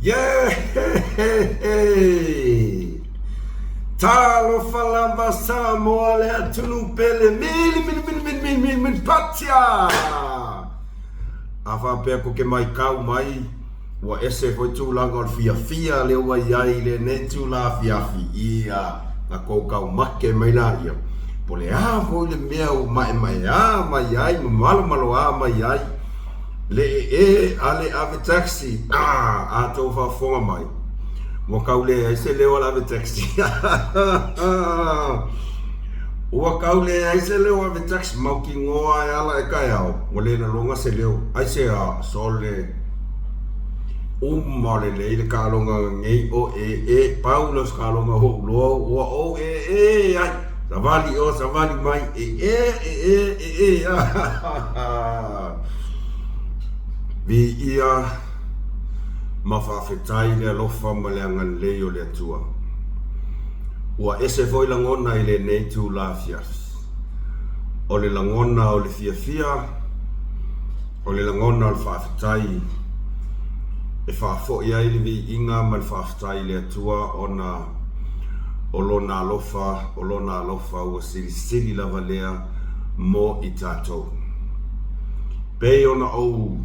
Yeeheehe! Talofa lava Samoa le atunuu pele mili mili mili mili mili mili mili patia! A faapea kou te maitau mai ua ese foi tulaga o le fiafia lea ua i ai i lenei itula afiafi, ia na kou taumate mai laia, po o le a foi le mea ua maemaea mai ai ma malomaloa mai ai le ee a le ave taxi, a tou faafofoga mai, ua tau leai se leo a le ave taxi. Ua tau leai se leo ave taxi, mautinoa e ala e taeao, ua le lagona se leo. Aisea? Sole uma o lelei le taaloga nei o ee, pau lea o se taaloga ua ou iloa ua ou ee ai, savali i o savali mai, ee, ee, ee, Viia ma faafetai le alofa ma le agalelei o le Atua. Ua ese foi lagona i lenei itula afiafi. O le lagona o le fiafia, o le lagona o le faafetai e faafoi ai le viiga ma le faafetai i le Atua ona o Lona alofa, o Lona alofa ua silisili lava lea mo i tatou. Pei ona ou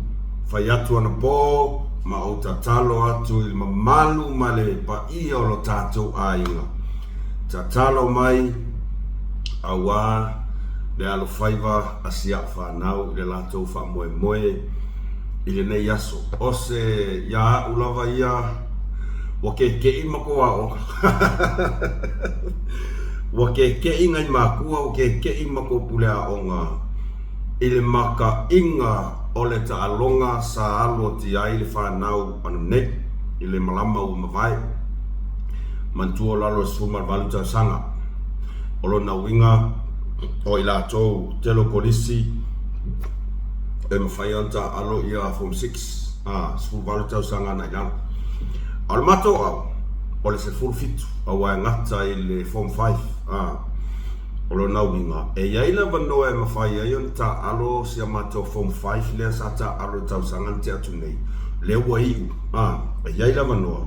fai atu anapo ma ou tatalo atu i le mamalu ma le paia o lo tatou aiga, tatalo mai auā le alofaiva a si a'u fanau i le latou faamoemoe i lenei aso. O se iā a'u lava ia ua keke'i matou aoga. Ua keke'i nai makua, ua keke'i matou pule aoga i le maka'iga o le taaloga sa alu atu ai le fanau ananei i le malama ua mavae. Manatua o lalo o le 18 tausaga. O lona uiga o i latou tele o kolisi e mafai ona taaalo ia Form 6, 18 tausaga agai i lalo. A o le matou au, o le 17 aua e gata i le Form 5. O lona uiga, e i ai le avanoa e mafai ai ona taaalo si a matou Form 5 lea sa taaalo i le tausaga na tea atu nei, lea ua iu, e i ai le avanoa.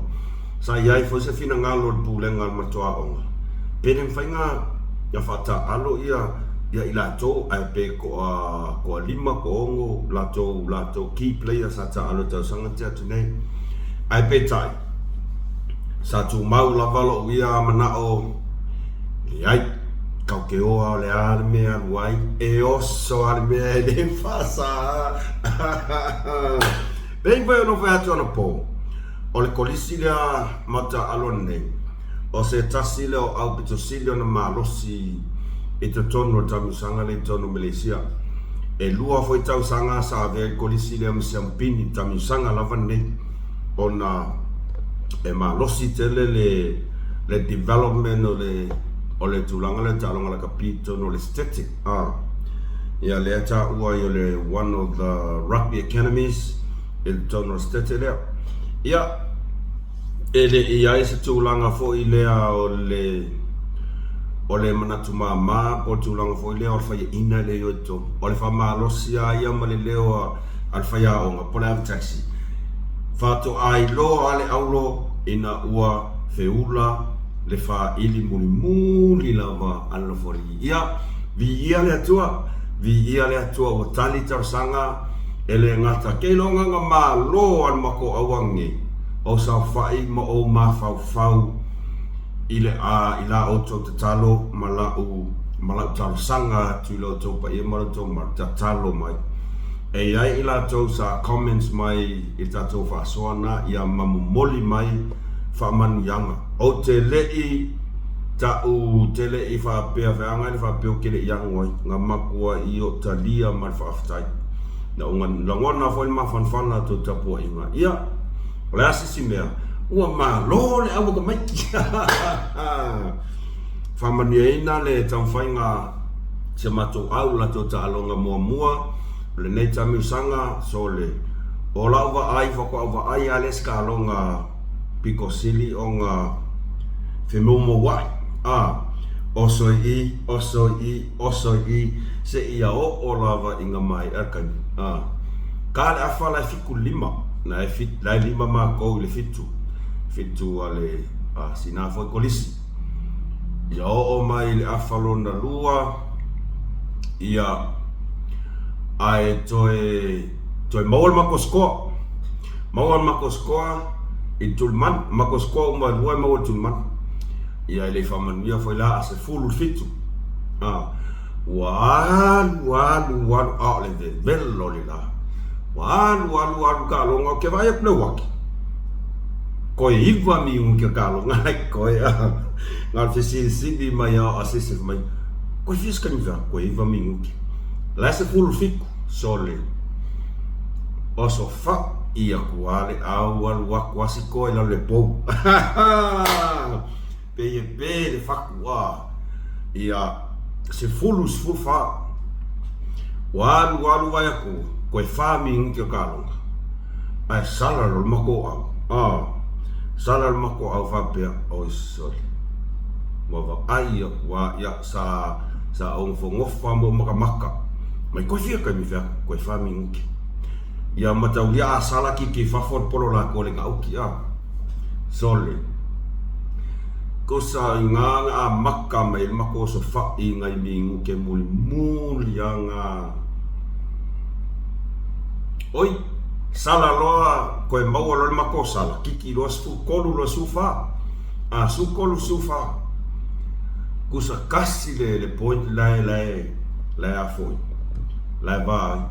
Sa i ai foi se finagalo o le Pulega a le matou aoga, pe le mafai ona faataaalo ia i latou ae pe toa toalima, toaono latou latou key players sa taaalo i le tausaga na tea atu nei. Ae peitai, sa tumau lava lou ia manao, leai, tatou te o lava o le a le mea e alu ai, e oso lava le mea e le faasa. Pei foi ona fai atu anapo, O le kolisi lea ma taaalo nei, o se tasi lea o aupito sili ona malosi i totonu o le taamilosaga lea i totonu o Meleisia. E lua foi tausaga sa avea ai le kolisi lea ma siamupini i le taamilosaga lava lenei ona e malosi tele le le development o le o le tulaga lea o le taaloga lakapi i totonu o le Static. Ia lea e taua ai o le one of the rugby academies i totonu o le Setete lea. Ia, e le i ai se tulaga foi lea o le o le manatu mama po o le tulaga foi lea o le faiaina lea i o i totonu. O le faamalosi lava ia ma le leo a le faiaoga po o le ave taxi. Faatoa iloa lava le aulo ina ua feula le faili mulimuli lava a le Nofoalii. Ia, viia le Atua, viia le Atua ua tali talosaga e le gata keiloga nga malo a le matou auangi ou saofai ma ou mafaufau i le a i la outou tatalo ma la'u ma la'u talosaga atu i la outou paia ma la outou mamalu tatalo mai e iai i latou sa comments mai i le tatou faasoa na ia ma momoli mai faamanuiaga ou te le'i ta'u te le'i faapea feaga le faapea ou te le'i ago ai nga matua i o talia ma le faafetai. Na ou lagona foi le mafanafana o tou tapuaiga. Ia, o le a se isi mea? Ua malo le au tamaiti! Faamanuiaina le taumafaiga a si a matou au i latou taaloga muamua o lenei taamilosaga sole. O lau vaai faatoa ou vaai lava lea i se taaloga pito sili ona femoumouai. A, oso i i, oso i i, Oso i seia oo lava i nga maea taimi. A. Ka le afa la e 75. Na e la e lima makou i le fitu, fitu a le sina foi kolisi. Ia oo mai i le afa lona lua, ia ae toe toe maua le matou score. Maua le matou score i le tulimanu, matou score uma e lua e maua i le tulimanu. Ia e le i faamanuia foi la a 17. A ua alu alu alu a o le vevela o le la. Ua alu alu alu taaloga, ou te vaai atu i le uati, toe iva minute o taaloga la e totoe. Na o le fesilisili mai lava o Asese fai mai, Koe fia se taimi fea? Koe iva minute. La e 17, sole. Oso fa'i atu lava le au alu atu asi koe i lalo i le pou. Pei e pe le fatu a ia 10 14. Ua alu alu vaai atu toe fa minute o taaloga ae sala loa le matou au a sala le matou au faapea oi sole ua vaai atu a ia sa sa ou nofonofo lava ma ou matamata mai toe fia taimi fea toe fa minute ia mataulia a sala kiki i fafo le polo latou le gauti a Sole. Kosa i ngā nga amaka mai le makou sofa'i ngai minute mulimuli a nga. Oi, sala loa koe maua loa le makou sala, kiki loa 13 loa 14. A 13 14. Kusa kasi le le point lae lae lae a foi. Lae va ai.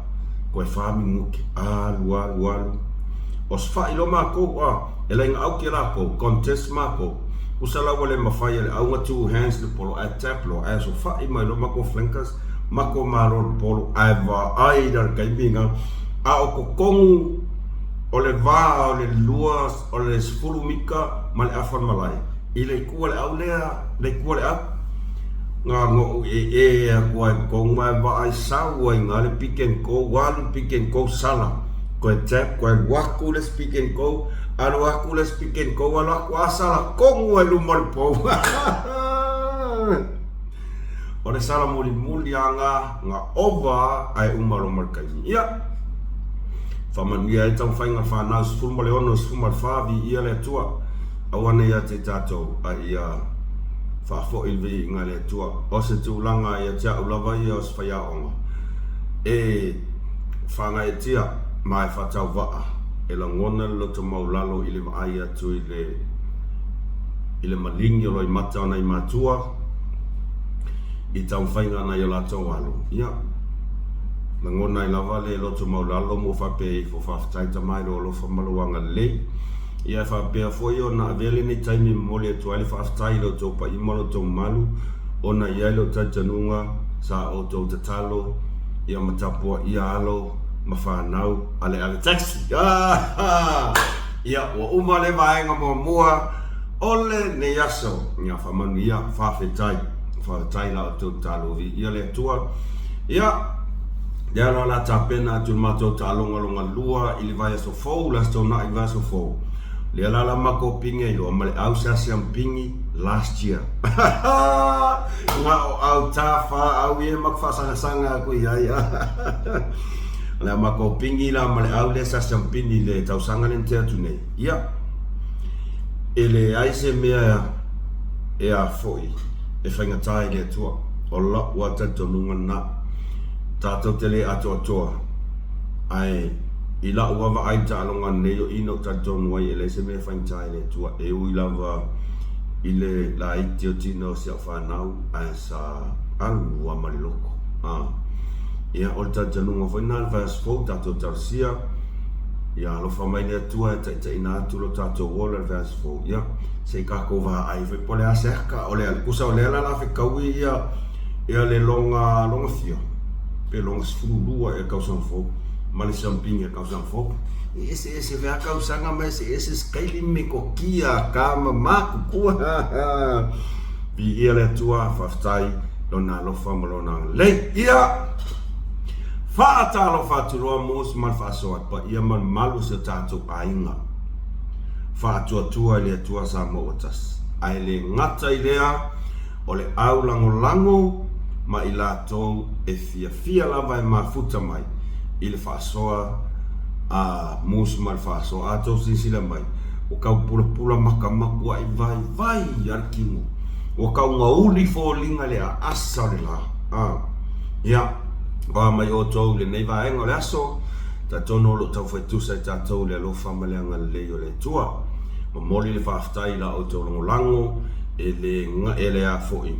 Koe fa minute. Alu alu alu. Osofai loa makou a e laina au ke lakou, contest makou. Usa la ua le mafai e le auga two hands le polo ae tap loa ae osofai mai loa makou flankers, makou malo le polo ae vaai la le taimi na a o totonu o le va o le lua o le 10 mita ma le afa o le malae i le itu a le au lea le itu a le au na noʻu ee atu ai totonu ae vaai sau ai na le pick and go alu pick and go sala Koe tap, koe alu aku le speak and go, alu aku le speak and go, alu aku a sala kogu ai luma o le pou. O le sala mulimuli a nga, nga ova ae uma loa ma le taimi. Ia, faamanuia ai taumafaiga whanau 16, 14, viia le Atua, aua nei ia te tatou, a ia faafoi le viiga i le Atua. O se tulaga ia te au lava ia o se faiaoga, e Whāngaetia ma e whatauvaa, e lagona le loto maulalo i le vaai atu i le i le malingi o loimata o nai matua i taumafaiga nai o latou alo. Ia, lagona ai lava le loto maulalo mo faapea ifo faafetai tama i lou alofa ma lou agalelei. Ia e faapea foi ona avea lenei taimi e momoli atu ai le faafetai i lo outou paia ma lo outou mamalu ona e i ai lou talitonuga sa outou tatalo ia ma tapuaia alo ma fanau a le ave taxi. Ia, ua uma le vaega muamua o lenei aso. Ia, faamanuia, faafetai, faafetai la outou tatalo viia le Atua. Ia, lea la o le a tapena atu le matou taaloga lona lua i le vaiaso fou, le Aso Toonai i le vaiaso fou. Lea la la matou pigi ai loa ma le au siasiampigi last year. Na o au ta fa au ia maku faasagasanga aku i ai. O le a matou pigi la ma le au lea siasiampini le tausaga lea na tea atu nei. Ia, e leai se mea e a foi e faigata i le Atua. O la'u lava talitonuga lena. Tatou te le atoatoa, ae i la'u lava vaai i le taaloga nei o i na ou talitonu ai e leai se mea e faigata i le Atua, e ui lava i le laiti o tina o si a'u fanau, ae sa alu lava ma le loto. A, ia, o le talitonuga foi lena i le vaiaso fou, tatou talosia, ia alofa mai le Atua e taitaiina atu lo tatou ola i le vaiaso fou. Ia, se i tatou vaai foi po o le a se aka o le alu. Tusa o lea la o le a fetaui ia, ia le lona, lona fia, pe lona 12 ea tausaga fou, ma le siampini a tausaga fou. E eseese foi lava tausaga ma eseese sikaili ma metotia a ma matutua. Viia le Atua, faafetai Lona alofa ma Lona agalelei. Ia, faatalofa atu loa Mose ma le faasoa i paia ma le mamalu o si o tatou aiga. Faatuatua i le Atua Samoa ua tasi. Ae le gata i lea, o le au lagolago ma i latou e fiafia lava e mafuta mai i le faasoa. a Moose ma le Faasoa. A tou silasila mai, ua tau pulapula maka matuai vaivai a le tino. Ua tau gauli foliga i le aasa o le la. A, ia, oa mai outou i lenei vaega o le aso, talitonu o lo o taufai tusa i tatou i le alofa ma le agalelei o le Atua. Momoli le faafetai i la outou lagolago e le e le a foi,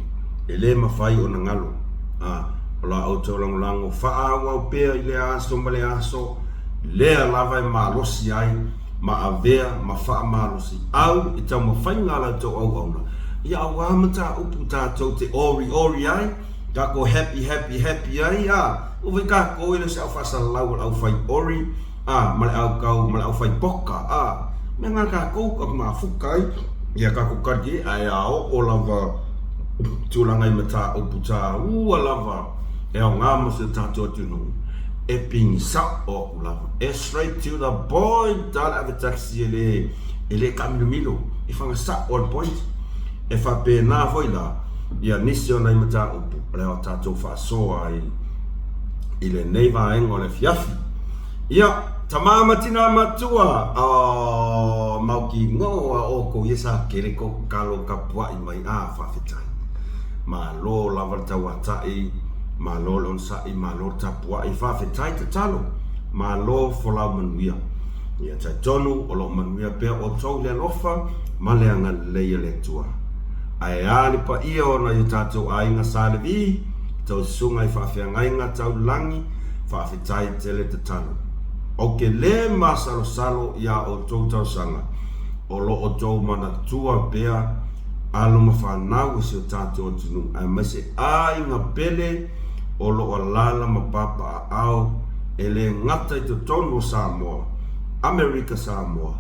e le mafai ona galo. A, o la outou lagolago faaauau pea i lea aso ma lea aso, lea lava e malosi ai ma avea ma faamalosi au i taumafaiga a la outou auauna, ia aua mataupu tatou te ori ori ai, tatou happy happy happy ai, a, ua fai tatou e le o se au faasalalau o le au fai ori, a, ma le au kau, ma le au fai poka, a, mea na tatou ka mafuta ai, ia tatou tali ai, ae a oo lava tulaga i mataupu taua lava e aoga mo si o tatou atunuu, e pigi sao atu lava, e straight to the point a le ave taxi e le, e le taamilomilo, e faga sao a le point. E faapena foi la, ia nisi o nai mataupu o le a tatou faasoa ai i lenei vaega o le afiafi. Ia, tama ma tina matua, oh, mautinoa outou ia sa tele tou tatalo tapuai mai, ah, faafetai. Malo lava le tauatai, malo le onosai, malo le tapuai, faafetai tatalo, malo folau manuia. Ia talitonu o lo o manuia pea outou i le alofa ma le agalelei o le Atua. Ae a le paia o nai o tatou aiga Sa Levi, tou susuga i faafeagaiga tau lagi, faafetai tele tatalo. Ou te le masalosalo iā outou talosaga, o lo outou manatua pea alo ma fanau o si o tatou atunuu aemaise aiga pele o lo o alaala ma papaaao e le gata i totonu o Samoa, Amerika Samoa,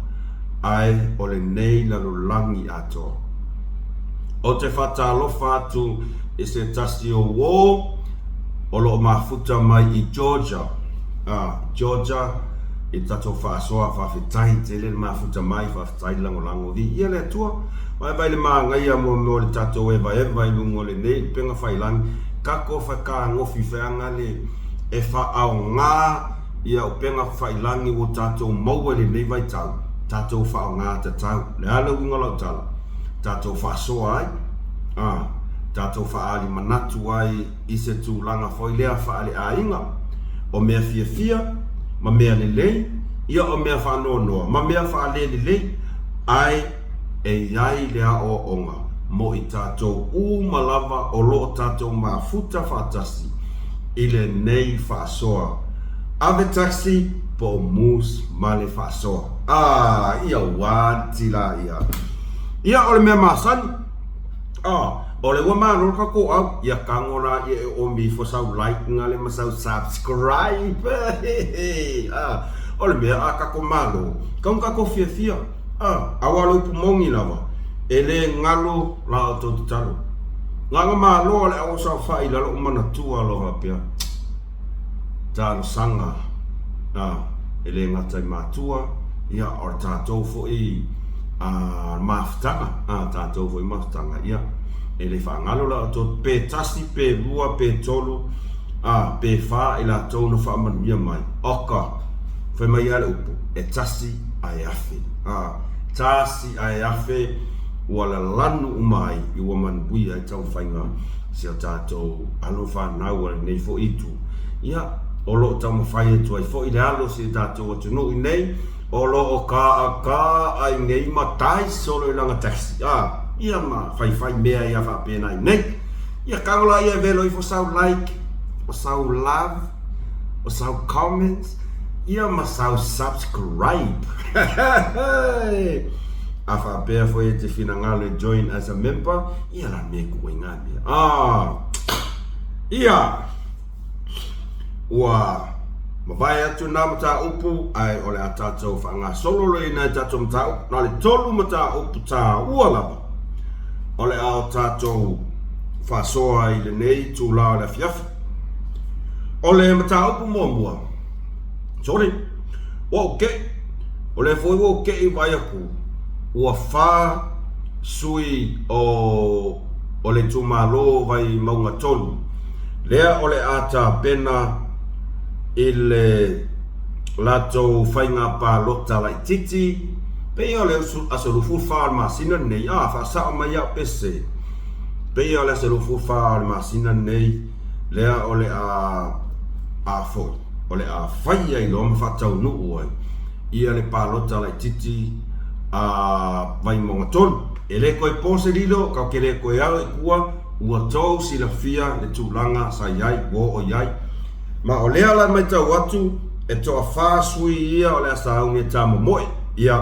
ae o lenei lalolagi atoa. Ou te faatalofa atu i se tasi o uō o lo o mafuta mai i Georgia, a, Georgia, i le tatou faasoa, faafetai tele le mafuta mai, faafetai le lagolago, viia le Atua. Vaevae le manaia mo mea o le tatou evaeva i luga o lenei upega failangi, tatou fakagofi feaga le e faaaoga ia upega failangi ua tatou maua i lenei vaitau, tatou faaaoga tatau. O le a le uiga o lau tala? Tatou faasoa ai, a, tatou faaali manatu ai i se tulaga foi lea faaleaiga, o mea fiafia ma mea lelei, ia o mea faanoanoa ma mea faalelelei, ae e i ai le aoaoga mo i tatou uma lava o lo o tatou mafuta faatasi i lenei faasoa ave taxi po o moose ma le faasoa. Ah, ia uati la ia. Ia o le mea masani. Ah, o le ua malo le tatou au, ia tago la ia e omi ifo sau like ngale ma sau subscribe. Ah, o le mea a tatou malo, kau na tatou fiafia. Ah, aua le upu moni lava, e le galo la outou tatalo. Gaga malo a le au saofai i lalo o manatua aloha pea. Talosaga, a, e le gata i matua, ia, o le tatou foi a, mafutaga, a, tatou foi mafutaga, ia, e le faagalo la outou, pe tasi, pe lua, pe tolu, a, pe fa i latou na faamanuia mai, oka, fai mai a le upu, e tasi ae afe, a, tasi ae afe, ua lalanu uma ai i ua manuia ai taumafaiga si o tatou alo fanau a lenei foi itu, ia, o lo o taumafai atu ai foi le alo o si o tatou atunuu i nei, o lo o kāʻakāʻa i nei matai solo i lana taxi, a, ia ma faifai mea ia faapena i nei. Ia kau la ia e welo ifo sau like, o sau love, o sau comments, ia ma sau subscribe. A faapea foi e te finagalo e join as a member, ia la me ku ai ngā mea. Ah, ia, ua mavae atu nā mataupu, ae o le a tātou whaangasolo loa i nai tātou mataupu, na le tolu mataupu tāua lava, o le a o tātou whaasoa i lenei tūlā o le afiafi. O le mataupu muamua, sorry, ua ou keʻi, o lea foi ua ou keʻi vaai atu, ua fa sui o o le itumalo Vaimauga 3, lea o le a tapena i le latou faiga palota laitiiti, pei o le aso 24 o le masina lenei, a, faasao mai au pe sese, pei o le aso 24 o le masina lenei, lea o le a, a foi, o le a fai ai loa ma faataunuu ai ia le palota laitiiti a Vaimauga 3. E le toe po se lilo, tatou te le toe alo i tua, ua tou silafia le tulaga sa i ai, ua oo i ai. Ma o lea la e matau atu, e toafa sui ia o le a sauni e tamomoe. Ia,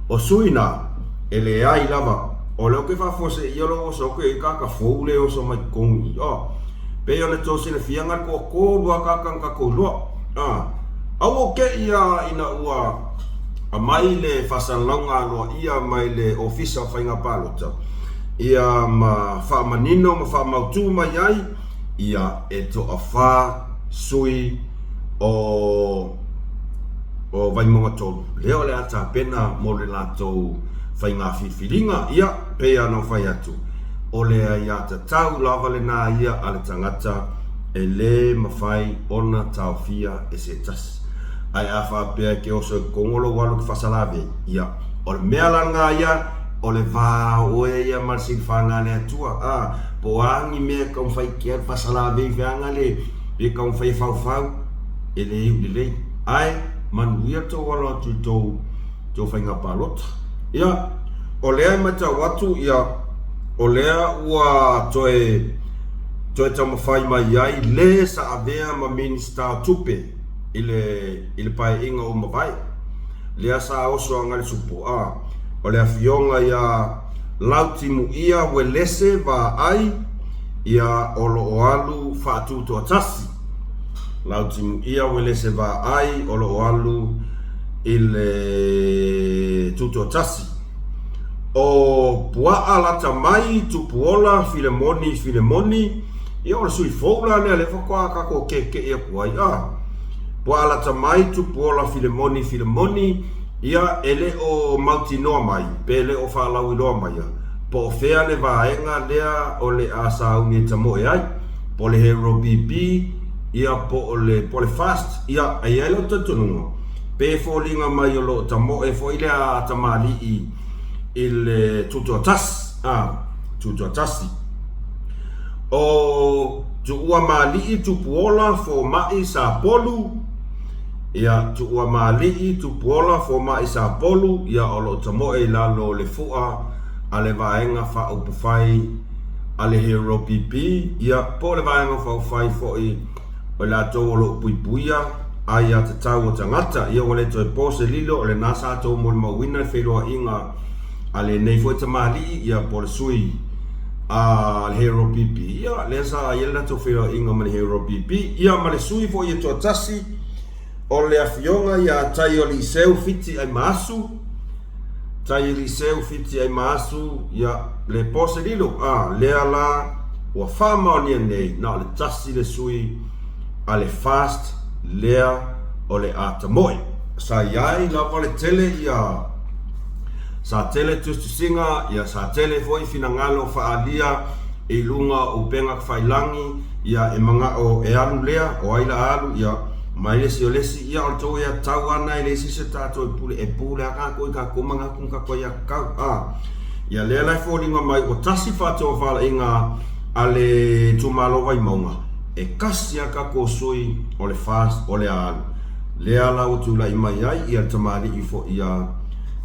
o sui na, e leai lava. O lea ou te faafuaseia lou oso atu e i ai tagata fou lea e oso mai totonu i i. Oh, pei ona tou silafia na o le toatolu lava tagata na tatou iloa. Ah, aua ou te i lava ina ua aumai le faasalalauga aloaia mai le Ofisa o Faiga Palota, ia ma faamanino ma faamautu mai ai, ia e toafa sui o o Vaimauga 3 lea o le a tapena mo le latou faiga filifiliga. Ia, pei lava ona ou fai atu, o le aiatatau lava lena ia a le tagata e le mafai ona taofia e se tasi. Ae a faapea e te oso i totonu o lou alu e te faasalavei, ia, o le mea la lena ia, o le va o oe ia ma le silifaga a le Atua, a, po o a ni mea e taumafai e te alu faasalavei feaga le, pe taumafai e faufau, e le iu lelei. Ae, manuia le tou alo atu i tou, tou faiga palota. Ia, o lea e matau atu, ia, o lea ua toe, toe taumafai mai ai le sa avea ma Minisita o Tupe i le, i le Paeaiga ua mavae. Lea sa oso agai le supo, a, o le afioga ia Lautimuia Uelese Vaai, ia, o lo o alu faatutoatasi. Lautimuia Uelese Vaai o lo o alu i le tutoatasi. O Puaa lata mai Tupuola Filemoni Filemoni, ia o le sui fou la lea lea faatoa tatou keke'i atu ai a. Puaa lata mai Tupuola Filemoni Filemoni, ia e le o mautinoa mai pe le o faalauiloa maia po o fea le vaega lea o le a sauni e tamoe ai, po o le Hero BB, ia po o le po o le Fast, ia e i ai lau talitonuga pe foliga mai o lo o tamoe foi lea tamalii i le tutoatasi, a, tutoatasi. O Tuuamalii Tupuola Fomai Sapolu, ia, Tuuamalii Tupuola Fomai Sapolu, ia o lo o tamoe i lalo o le fua a le Vaega Faaupufai a le Hero PP, ia, po o le Vaega Faaupufai foi o i latou o lo o puipuia aiatatau a tagata. Ia ua le toe po se lilo, o lena sa tou molimauina le feiloaiga a lenei foi tamalii, ia po o le sui a le Hero PP, ia lea sa i ai le latou feiloaiga ma le Hero PP, ia ma le sui foi e toatasi o le afioga ia Taioliseu Fiti Aimaasu, Taioliseu Fiti Aimaasu, ia le po se lilo, a lea la ua faamaonia nei na o le tasi le sui a le FAST lea o le a tamoe. Sa i ai lava le tele ia Sa tele tusitusiga, ia sa tele foi finagalo faaalia i luga o upega tafailangi, ia e manao e alu lea, o ai la alu, ia mai le isi o le isi, ia o le tou aiatatau lava lena e leai se isi o tatou e pule, e pule lava tatou i tatou manatu ma tatou aiatatau, a. Ia lea la e foliga mai ua tasi faatofalaiga a le itumalo Vaimauga, e tasi lava tatou sui o le FAST o le a alu. Lea la ua tulai mai ai ia le tamalii foi ia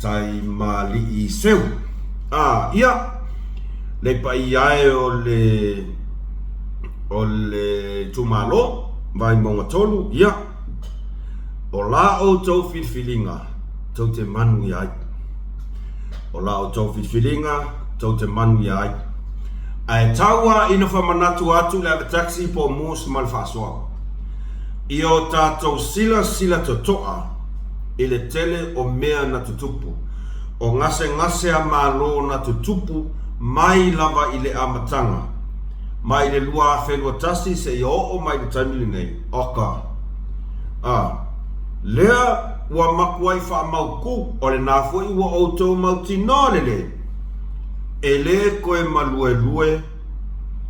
Taimalii Seu. A, ia, le paia e o le, o le itumalo, Vaimauga 3, ia, o la outou filifiliga tou te manuia ai. O la outou filifiliga tou te manuia ai. Ae tau lava ina faamanatu atu le ave taxi po o mus ma le faasoa. I o tatou silasila totoa i le tele o mea na tutupu, o gasegase a Malo na tutupu mai lava i le amataga, mai le 2021 seia oo mai i le taimi lenei, oka. A lea ua matuai faamautu, o lena foi ua outou mautinoa lelei, e le toe maluelue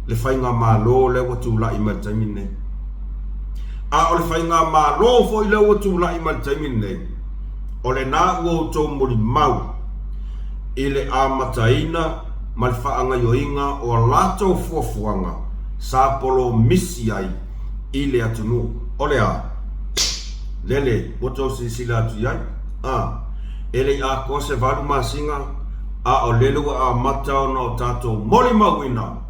le faigamalo lea ua tulai mai i le taimi lenei. A o le Faigamalo foi lea ua tulai mai i le taimi lenei, o lena ua outou molimau i le amataina ma le faagaioiga o a latou fuafuaga sa polomisi ai i le atunuu. O le a? Lele ua outou silasila atu i ai, a, e le i atoa se valu masina, a o lele ua amata ona o tatou molimauina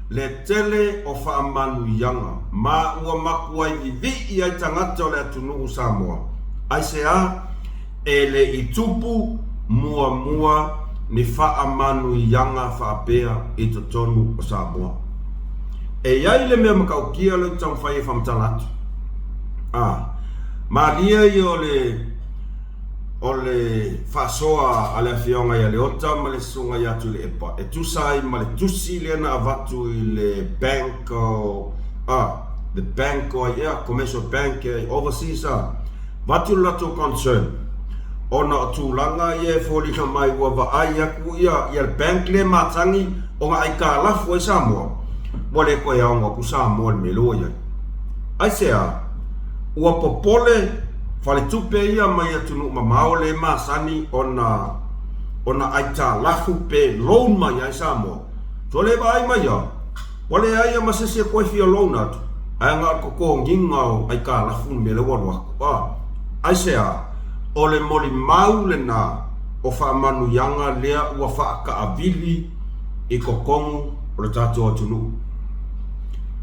le tele o faamanuiaga ma ua matuai vivii ai tagata o le atunuu Samoa. Aisea? E le i tupu muamua ni faamanuiaga faapea i totonu o Samoa. E i ai le mea matautia lea ou te taumafai e faamatala atu. A, malie ia o le o le faasoa a le Afioga ia Leota ma le Susuga ia Tuilaepa e tusa ai ma le tusi lea na avatu i le Bank o, a, the Bank o ai ea, Commercial Bank ea i overseas a, avatu le latou concern ona o tulaga ia e foliga mai ua vaai atu ia, ia le bank lea e matagi ona aitalafu ai Samoa, ua le toe aoga atu Samoa i le mea lea ua i ai. Aisea? Ua popole faletupe ia mai atunuu mamao le masani ona ona aitalafu pe loan mai ai Samoa. So le vaai mai a, ua leai a ma se isi e toe fia loan atu, ae na o le totogiga o aitalafu le mea lea ua alu atu. A, aisea? O le molimau lena o faamanuiaga lea ua faataavili i totonu o le tatou atunuu.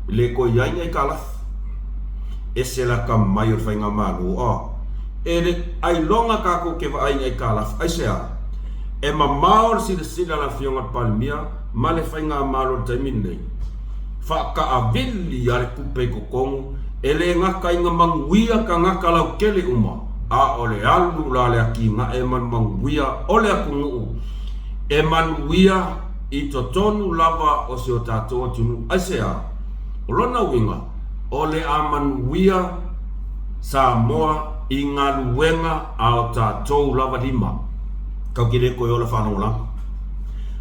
E le toe i ai ni aitalafu. Ese le atamai o le Faigamalo a e le ailoga tatou te vaai i ni aitalafu. Aisea? E mamao le silasila a le Afioga i le Palemia ma le Faigamalo i le taimi lenei. Faataavili a le tupe i totonu, e le gata ina manuia tagata lautele uma, a o le alu la le atinae ma le manuia o le atunuu e manuia i totonu lava o si o tatou atunuu. Aisea? O lona uiga, o le a manuia Samoa i galuega a o tatou lava lima. Kau ke le toe ola faalagolago.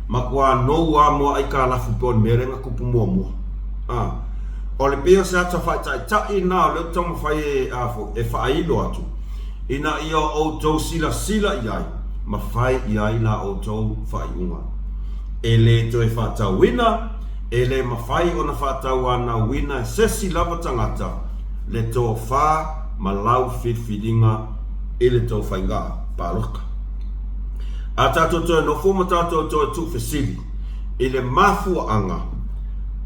Matua nou a moa aikalafu pe o le mea lea na tupu muamua. A. O le pei o se ata faataita'i lena o lea ou te taumafai e, a foi, e faailo atu, ina ia outou silasila i ai ma fai i ai la outou faaiuga. E le toe faatauina, e le mafai ona faatauanauina e sesi lava tagata le tofa ma lau filifiliga i le tou faiga palota. A tatou toe nofo ma tatou toe tuufesili i le mafuaaga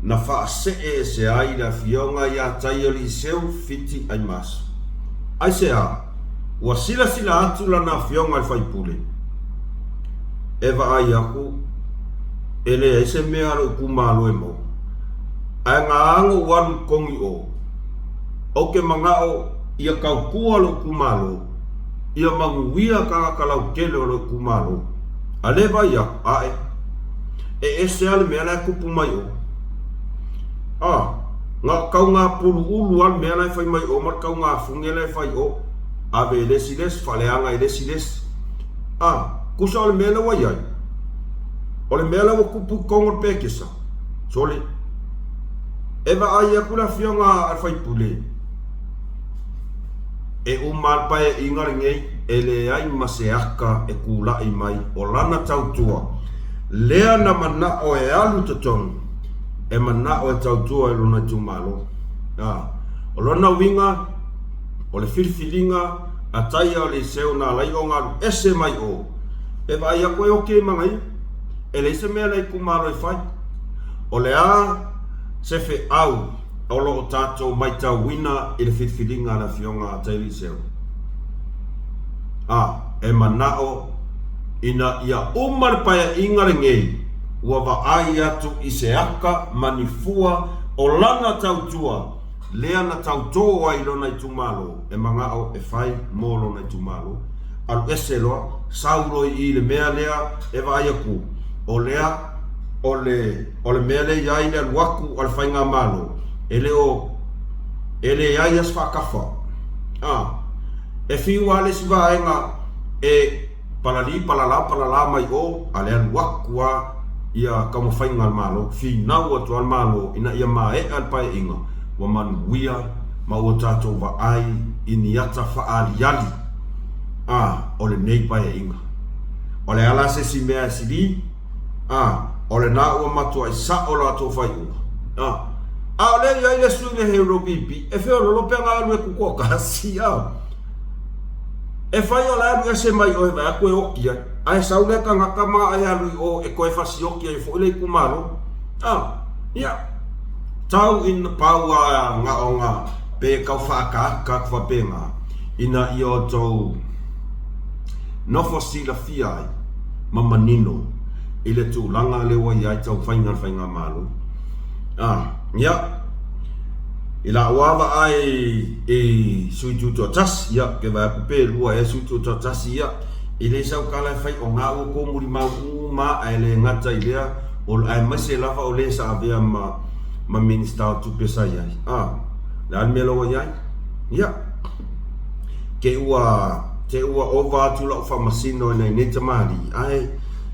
na faasee ese ai le Afioga ia Taialii-Seu Fiti Aimaso. Aisea? Ua silasila atu lana afioga i le faipule, e vaai aku e leai se mea a lou itumalo e maua. Ae na ago ou alu i togi o, ou te manao ia tautua lou itumalo, ia manuia tagata lautele o lou itumalo. A le vaai aku, ae, e ese lava le mea la e tupu mai o. A, na o taugapuluulu lava le mea la e fai mai o ma le taugafuge la e fai o. Ave i le isi le isi, faaleaga i le isi le isi. A, tusa o le mea lea ua i ai, o le mea lea ua tupu i totonu o le pekesa, sole, e vaai atu le afioga a le sui usufono, e uma lava le paeaiga lenei, e leai ma se aka e tulai mai o lana tautua, lea na manao e alu i totonu, e manao e tautua i lona itumalo. A, o lona uiga, o le filifiliga a Taia o Liseu na ala ai ona alu ese mai o, e vaai atu e oki ai ma ia. E leai se mea a le itumalo e fai. O le a se feau o lo o tatou maitauina i le filifiliga a le Afioga a Taia Liseu? A, e manao ina ia uma le paeaiga lenei ua vaai atu i se aka ma ni fua o lana tautua lea na tautō ai i lona itumalo e manao e fai mo lona itumalo. Alu ese loa, sau loa i i le mea lea e vaai atu, o lea, o le, o le mea lea i ai le alu atu a le Faigamalo, e le o, e leai lava se faatafa. A, e fiu lava le isi vaega e Palalī, palalā, palalā mai o, a le alu aku a ia taumafaiga a le Malo, finau atu a le Malo ina ia maea le paeaiga, ua manuia ma ua tatou vaai i ni ata faaaliali a o lenei paeaiga. O le a la se isi mea e sili? A, o lena ua matuai sao latou faaiuga. A, a o lea e i ai le sui le Hero PP, e feololo pe ana alu e tutoatasi, a. E fai o le alu ese mai oe vaeatu e oti ai, ae sau lea tagata ma e alu i o e toe fasioti ai foi le itumalo. A, ia, tau ina pau a na o na pe tau faataata atu faapena, ina ia outou nofo silafia ai ma manino i le tulaga lea ua i ai taumafaiga a le Faigamalo. A, ia, i la'u lava vaai i sui tutoatasi, ia, ou te vaai atu pe lua ea sui tutoatasi, ia, e leai sau tala e fai, o na ua outou molimau uma lava, ae le gata i lea, aemaise lava o le sa avea ma, ma Minisita o Tupe sa i ai. A, o le a le mea la ua i ai? Ia, te ua, te ua ova atu la'u faamasino i nai nei tamalii, ae,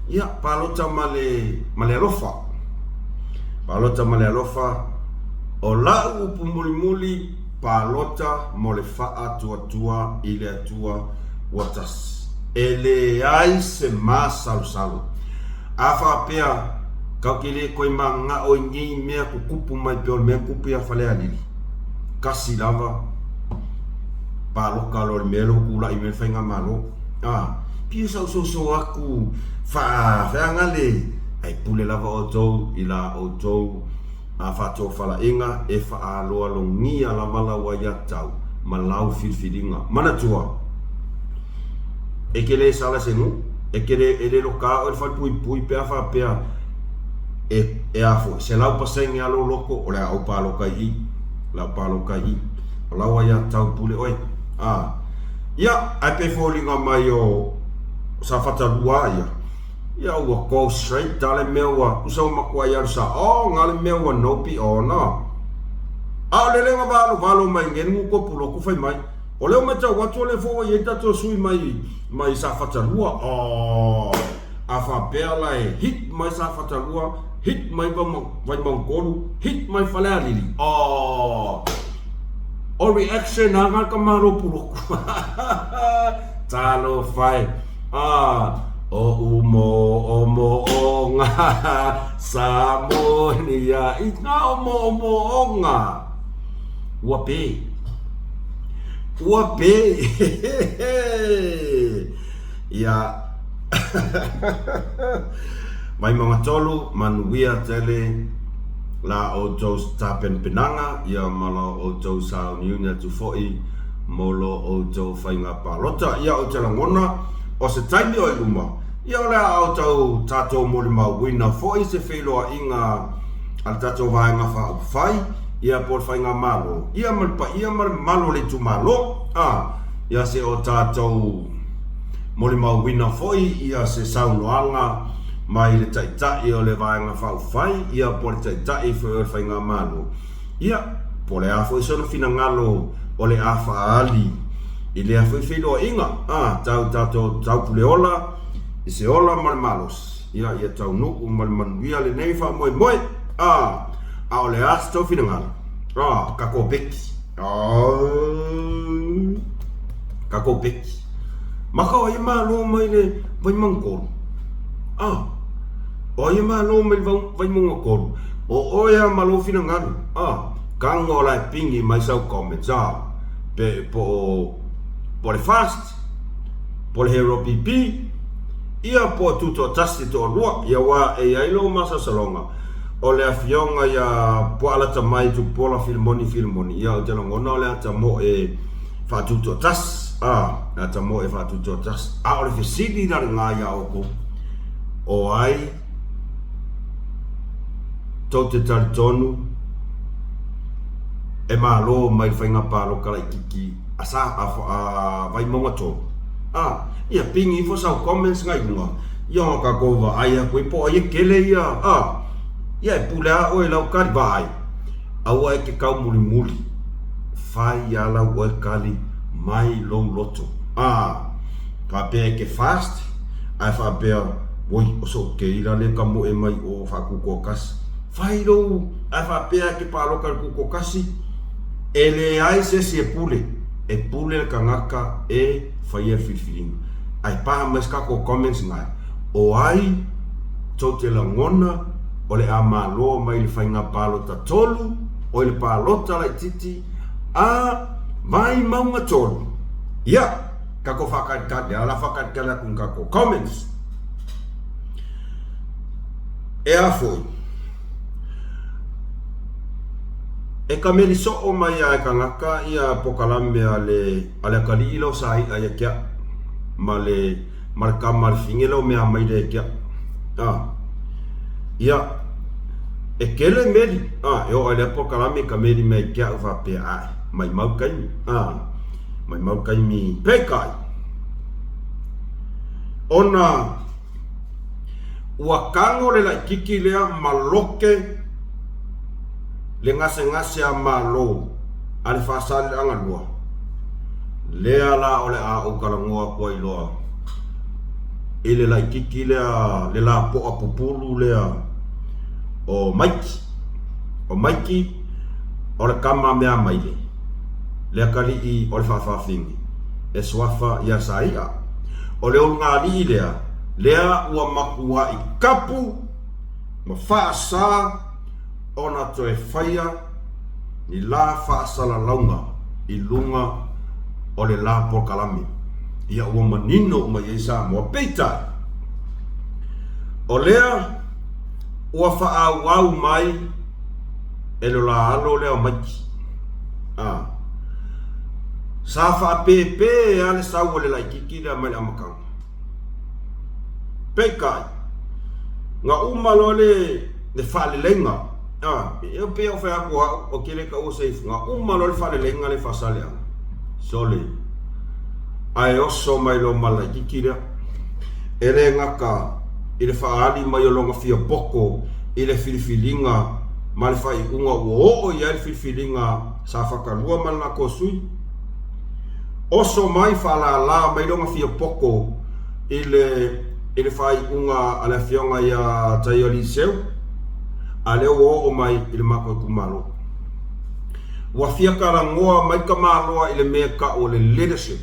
ia, palota ma le, ma le alofa. Palota ma le alofa, o la'u upu mulimuli, palota mo le faatuatua i le Atua ua tasi. E leai se masalosalo. A faapea, tatou te le toe mananao i nei mea tutupu mai pei o le mea na tupu ia Falealili, tasi lava palota loa i le mea lea ua tulai mai ai le faigamalo. A, pei o sau soso atu faafeagale, ae pule lava outou i la outou faatofalaiga e faaaloalogia lava lau aiatatau ma lau filifiliga. Manatua, e te le sala i se nuu, e te le, e le loka oe i le falepuipui pe a faapea e, e a foi, 100% a lou loto, o le a ou paloka i i, o le a ou paloka i i. O lau aiatatau pule oe. A, ia, ae pei foliga mai o Safata 2 ia, ia ua go straight ta le mea ua tusa ua matuai alu sao nga le mea ua nopi ona. A o le lega valovalo mai nei le nutopu lotu fai mai, o lea ua matau atu o lea foi ua i ai tatou sui mai mai Safata 2. Oh, a faapea la e hit mai Safata 2, hit mai Vaimauga 3, hit mai Falealili. Oh, o reaction a nga ka malo puloku. Talofa e. Ah, o umo o mo o nga sa monia i nga o mo o mo o nga. Ua pe. Ua pe. Ia. Vaimauga 3, manuia tele la outou tapenapenaga ia ma la outou sauniuni atu foi mo lo outou faiga palota. Ia ou te lagona, o se taimi o i luma, ia o le a outou tatou molimauina foi se feiloaiga a le tatou Vaega Faaupufai, ia po o le Faigamalo, ia ma le paia ma le mamalu o le itumalo, a, ia se o tatou molimauina foi ia se saunoaga mai le Taitai o le Vaega Faaupufai, ia po o le Taitai foi o le Faigamalo. Ia, po o le a foi sona finagalo o le a faaali i lea foi feiloaiga, a, tau tatou taupuleola i se ola ma le malosi, ia, ia taunuu ma le manuia lenei faamoemoe, a, a o le a se tou finagalo, a, tatou beki, a, tatou beki. Maka o ai e malo mai le Vaimauga 3? A, O ai e malo mai le Vaimauga 3? O oe a ma lou finagalo, a, tago la e pigi mai sau comments, a, pe, po o, po o le Fast, po o le Hero PP, ia po o Tutoatasi e toalua, ia aua e i ai lou masalosaloga, o le afioga ia Puaalata mai Tupuola Filimoni Filimoni, ia ou te lagona o le ata moe faatutoatasi, a, le ata moe faatutoatasi. A o le fesili la lena iā outou, o ai tou te talitonu e malo mai le faiga palota laitiiti a sa a, a Vaimauga 3? A, ia pigi ifo sau comments ngai luga, ia ona tatou vaai atu ai po o ai e kele ia, a, ia e pule a oe i lau kali vaai, aua e te taumulimuli, fai a lau oe kali mai lou loto, a, faapea e te fast, Ae faapea, Oi, o sou keila lea ka moe mai o faatutoatasi. Fai lou, ae faapea e te paloka i le tutoatasi. E leai se isi e pule, e pule le tagata e faia le filifiliga. Ae paha mai se tatou comments nae, o ai tou te lagona o le a malo mai le faiga palota tolu, oi le palota laititi a Vaimauga 3. Ia, tatou faatalitali, lea o le a faatalitali atu i tatou comments. E a foi? E ka meli soo mai a e tagata ia pokalame a le a le atalii lea o sa i'a ia te a'u ma le ma le tama a le fine lea o mea mai lea ia te a'u. A. Ia, e tele meli, a, e oo i lea pokalame e ka meli mai ia te a'u faapea, Ae, maimau taimi, a, maimau taimi peitai. Ona Ua tago le laititi lea ma lote le gasegase a Malo a le Faasaleleaga 2, lea la o le a ou talanoa atu ai loa i le laititi lea, le lapoa pupulu lea o Maiki. O Maiki o le tama meamaile, le atalii o le faafafine e suafa ia Saia. O le ulugalii lea, lea ua matuai kapu ma faasa ona toe faia ni la faasalalauga i luga o le la polokalame. Ia ua manino uma i ai Samoa. Peitai, o lea ua faaauau mai e lo la alo lea o Maiki. A. Sa faapepe lava le sau o le laititi lea mai le amataga. Peitai, na uma loa le le faaleleiga, a, e pei ou fai atu o au, ou te le taua se ifu, na uma loa le faaleleiga lea i Faasaleleaga, sole, ae oso mai loa ma le laititi lea. E le gata i le faaali mai o lona fia poto i le filifiliga ma le faaiuga ua oo i ai le filifiliga sa fatalua ma le latou sui, Oso mai faalala mai lona fia poto i le i le faaiuga a le afioga ia Taialii Seu, a lea ua oo mai i le matou itumalo. Ua fia talanoa mai tamaloa i le mea e tau o le leadership.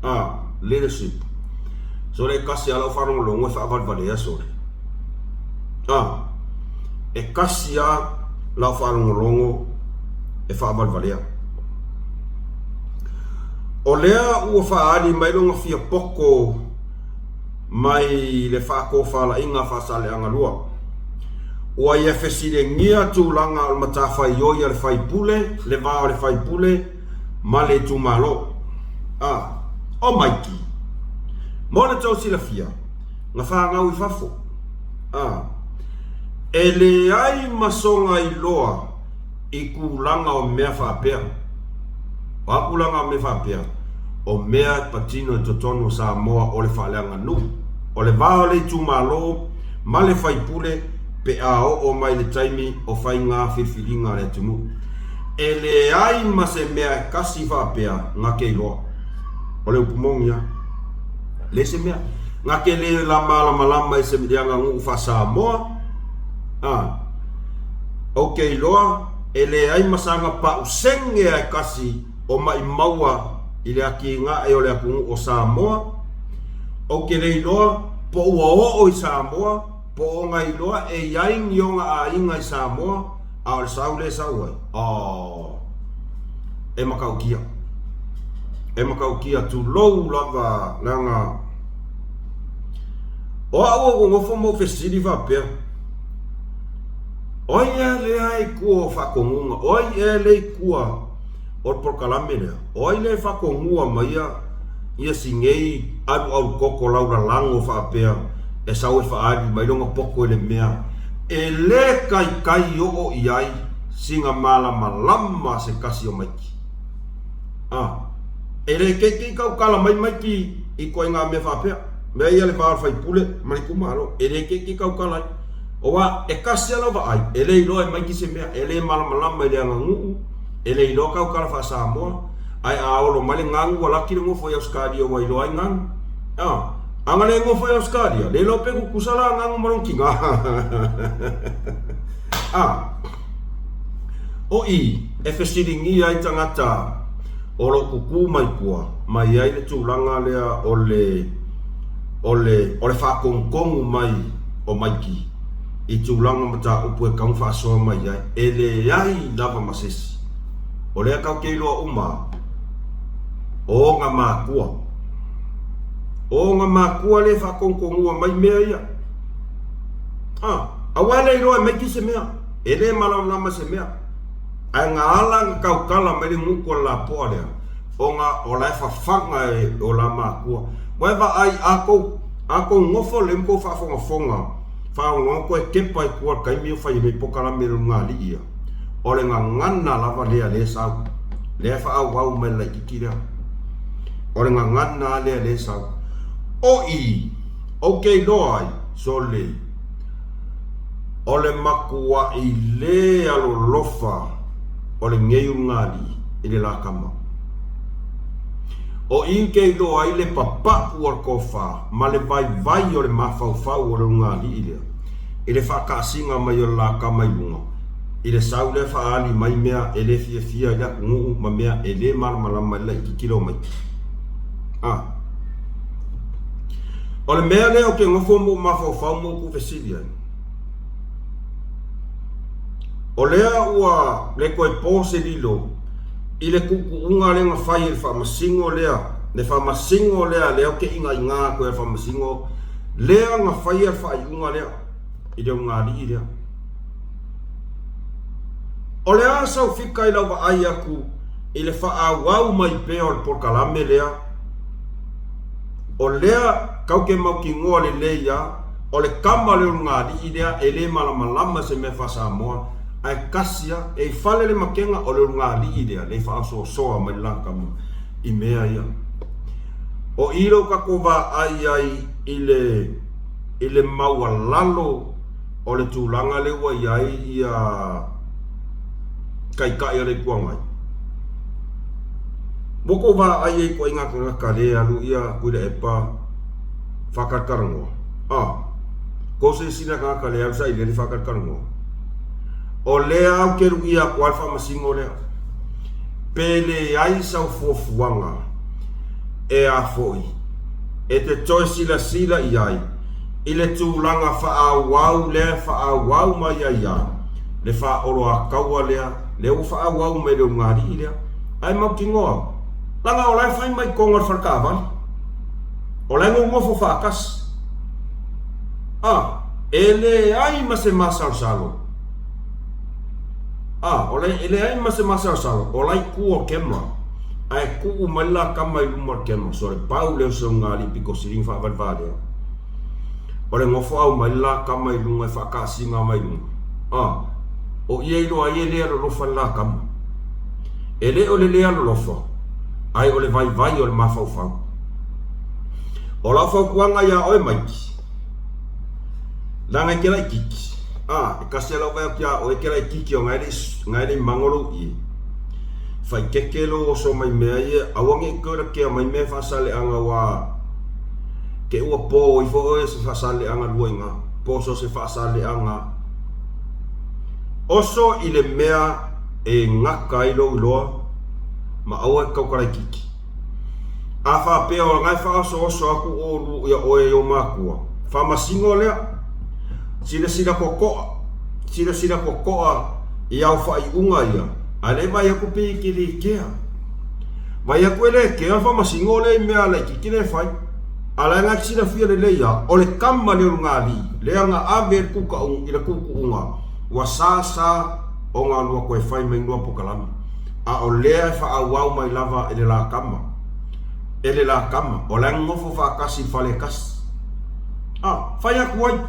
A, leadership. Sole e tasi a lau faalogologo e faavalevalea sole. A, e tasi a lau faalogologo e faavalevalea. O lea ua faaali mai lona fia poto mai le faatofalaiga Faasaleleaga 2. Ua ia fesiligia tulaga o le matafaioi a le faipule, le va o le faipule ma le itumalo. A. O Maiki. Mo le tou silafia, na fanau i fafo. A. E leai ma soga iloa i tulaga o mea faapea. O a tulaga o mea faapea? O mea e patino i totonu o Samoa o le faaleaganuu, o le va o le itumalo ma le faipule pe a oo mai le taimi o faiga filifiliga a le atunuu. E leai ma se mea e kasi faapea na te iloa. O le upu moni lava. Leai se mea. Na te le la malamalama i se leaganuu faa-Samoa, a. Ou te iloa e leai ma saga pausene a e kasi o maʻimaua i le atinae o le atunuu o Samoa. Ou te le iloa po ua oo i Samoa, po o ona iloa e i ai ni ona aiga i Samoa, a o le sau lea e sau ai, oh, e matautia. E matautia, tulou lava, leaga o au ou nofo ma ou fesili faapea, O ai ea lea e i tua o faatonuga? O ai ea lea e i tua o le polokalame lea? O ai lea e faatonuga maia ia si nei alualu toto laulalago faapea e sau e faaali mai lona poto i le mea e le taitai oo i ai sina malamalama se tasi o Maiki? A. E le keikei tautala mai Maiki i ituaiga mea faapea. Mea ia le va o le faipule ma le itumalo, e le keikei tautala ai. Aua e kasi lava lau vaai, e le iloa e Maiki se mea, e le malamalama i le aganuu, e le iloa tautala faa-Samoa, ae a olo mai le gagu ua laki le nofo i Ausetalia ua iloa ai gagu. A, a na le nofo i Ausetalia, le iloa pe tutusa la gagu ma lona tina. A. O i e fesiligia ai tagata o lo o kukū mai tua ma i ai le tulaga lea o le o le o le faatogutonu mai o Maiki i tulaga o mataupu e tatau ona faasoa mai ai. E leai lava ma se isi. O lea tatou te iloa uma lava, o ona matua. O ona matua lea e faatonutonua mai mea ia. A, aua e le iloa e Maiki se mea. E le malamalama i se mea. Ae na ala ona tautala mai le gutu a le lapoa lea, ona o la e fafaga e o la matua. Ua e vaai, a tou, a tou nofo lelei ma tou faafogafoga, faalogologo toe tepa i tua i le taimi o fai ai nei polokalame i le ulugalii ia, o le gagana lava lea lea e sau, lea e faaauau mai e le laititi lea. O le gagana lava lea lea e sau. O i, ou te iloa ai, sole, O le matuaʻi le alolofa o lenei ulugalii i le la tama. O i ke iloa ai le papaʻu o le tofa ma le vaivai o le mafaufau o le ulugalii lea i le faataasiga mai o le la tama i luga i le sau lea faaali mai mea e le fiafia ai le atunuu ma mea e le malamalama ai le laititi lea o Maiki. A. O le mea lea ou te nofo ma ou mafaufau ma ou tuufesili ai, o lea ua le toe po se lilo i le tuutuuga lea na fai e le faamasino lea, le faamasino lea lea ou te inaina atu ai i le faamasino lea na faia le faaiuga lea i le ulugalii lea. O le a sau fika i lau vaai atu i le faaauau mai pea o le polokalame lea? O lea kau ke mautinoa lelei a, o le tama le ulugalii lea e le malamalama i se mea faa-Samoa, ae kasi a, e i fale le makega o le ulugalii lea le faaosoosoa mai le la tama i mea ia. O i lou tatou vaai ai i le i le maualalo o le tulaga lea ua i ai ia Taitai o le Itu Agai. Ua tou vaai ai ituaiga tagata lea e alu ia Tuilaepa faatalatalanoa? A. Tou silasila tagata lea e alu sailiili faatalatalanoa? O lea ou te luia atu lava le faamasino lea. Pe leai sau fuafuaga e a foi e te toe silasila i ai i le tulaga faaauau lea e faaauau mai ai a le faaoloataua lea, lea ua faaauau mai e le ulugalii lea. Ae mautinoa, leaga o la e fai mai totonu o le faletaavale. O la e nonofo faatasi. A, e leai ma se masalosalo. A, o le, e leai ma se masalosalo, o la e i tua o camera. Ae tuu mai le la tama i luma o le camera. So le pau lea o se ulugalii pito sili ona faavalevalea. O le nofo aumai le la tama i luga e faataasiga mai luga. A, o ia iloa ai e le alolofa le la tama. E le o le le alolofa, ae o le vaivai o le mafaufau. O lau fautuaga iā oe Maiki, leaga e te laititi, a, e kasi a lau vaai atu iā oe e te laititi ona e le i, ona e le i mago lou ie. Faitete lou oso mai mea ia, aua ne i toe latea mai mea faasaleaga aua te ua po ifo oe se faasaleaga lua iga, po so se faasaleaga. Oso i le mea e gata ai lou iloa ma aua e te tautala itiiti. A faapea o lena e faaosooso atu oulua ia oe i ou matua, faamasino lea. Silasila totoa, silasila totoa i au faaiuga ia, ae le vaai atu pe e te le kea. Vaai atu e le kea le faamasino lea i mea laitiiti lea e fai. A la e na te silafia lelei lava, o le tama lea o Lugalii, lea na ave ai le i le tuutuuga, ua sa sa ona lua toe fai mai lua polokalame. A o lea e faaauau mai lava e le la tama, e le la tama, o la e nonofo faatasi i le fale e tasi. A, fai atu ai.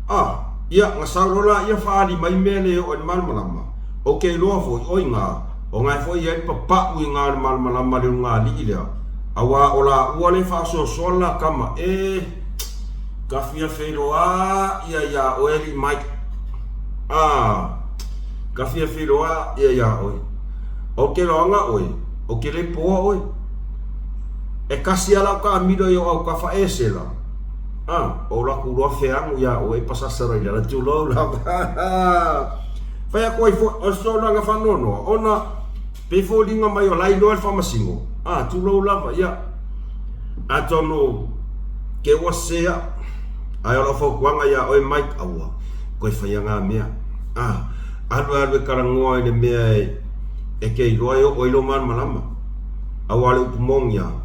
A, ia, na sau loa laia faaali mai mea le oo i le malamalama, ou te iloa foi, o iga, o na e foi i ai le papau i ga o le malamalama a le ulugalii lea, aua o laua lea e faasoasoa le la tama, e, ka fia feiloai ia iā oe alii Mike. A, ka fia feiloai ia iā oe. Ou te loaga oe, ou te le poa oe. E kasi a lau taamilo i o autafa e sela. A, o laku loa feagu iā oe pasasa loa i lalo, tulou lava. Fai atu ai foi, o le sologa faanoanoa, ona pei foliga mai o la e iloa e le faamasino, a, tulou lava, ia, atonu ke ua sese au, ae o lau fautuaga ia oe Mike, aua, toe faia na mea, a, alu e alu e talanoa i le mea e, e te iloa e oo ai lou malamalama. Aua o le upu moni lava,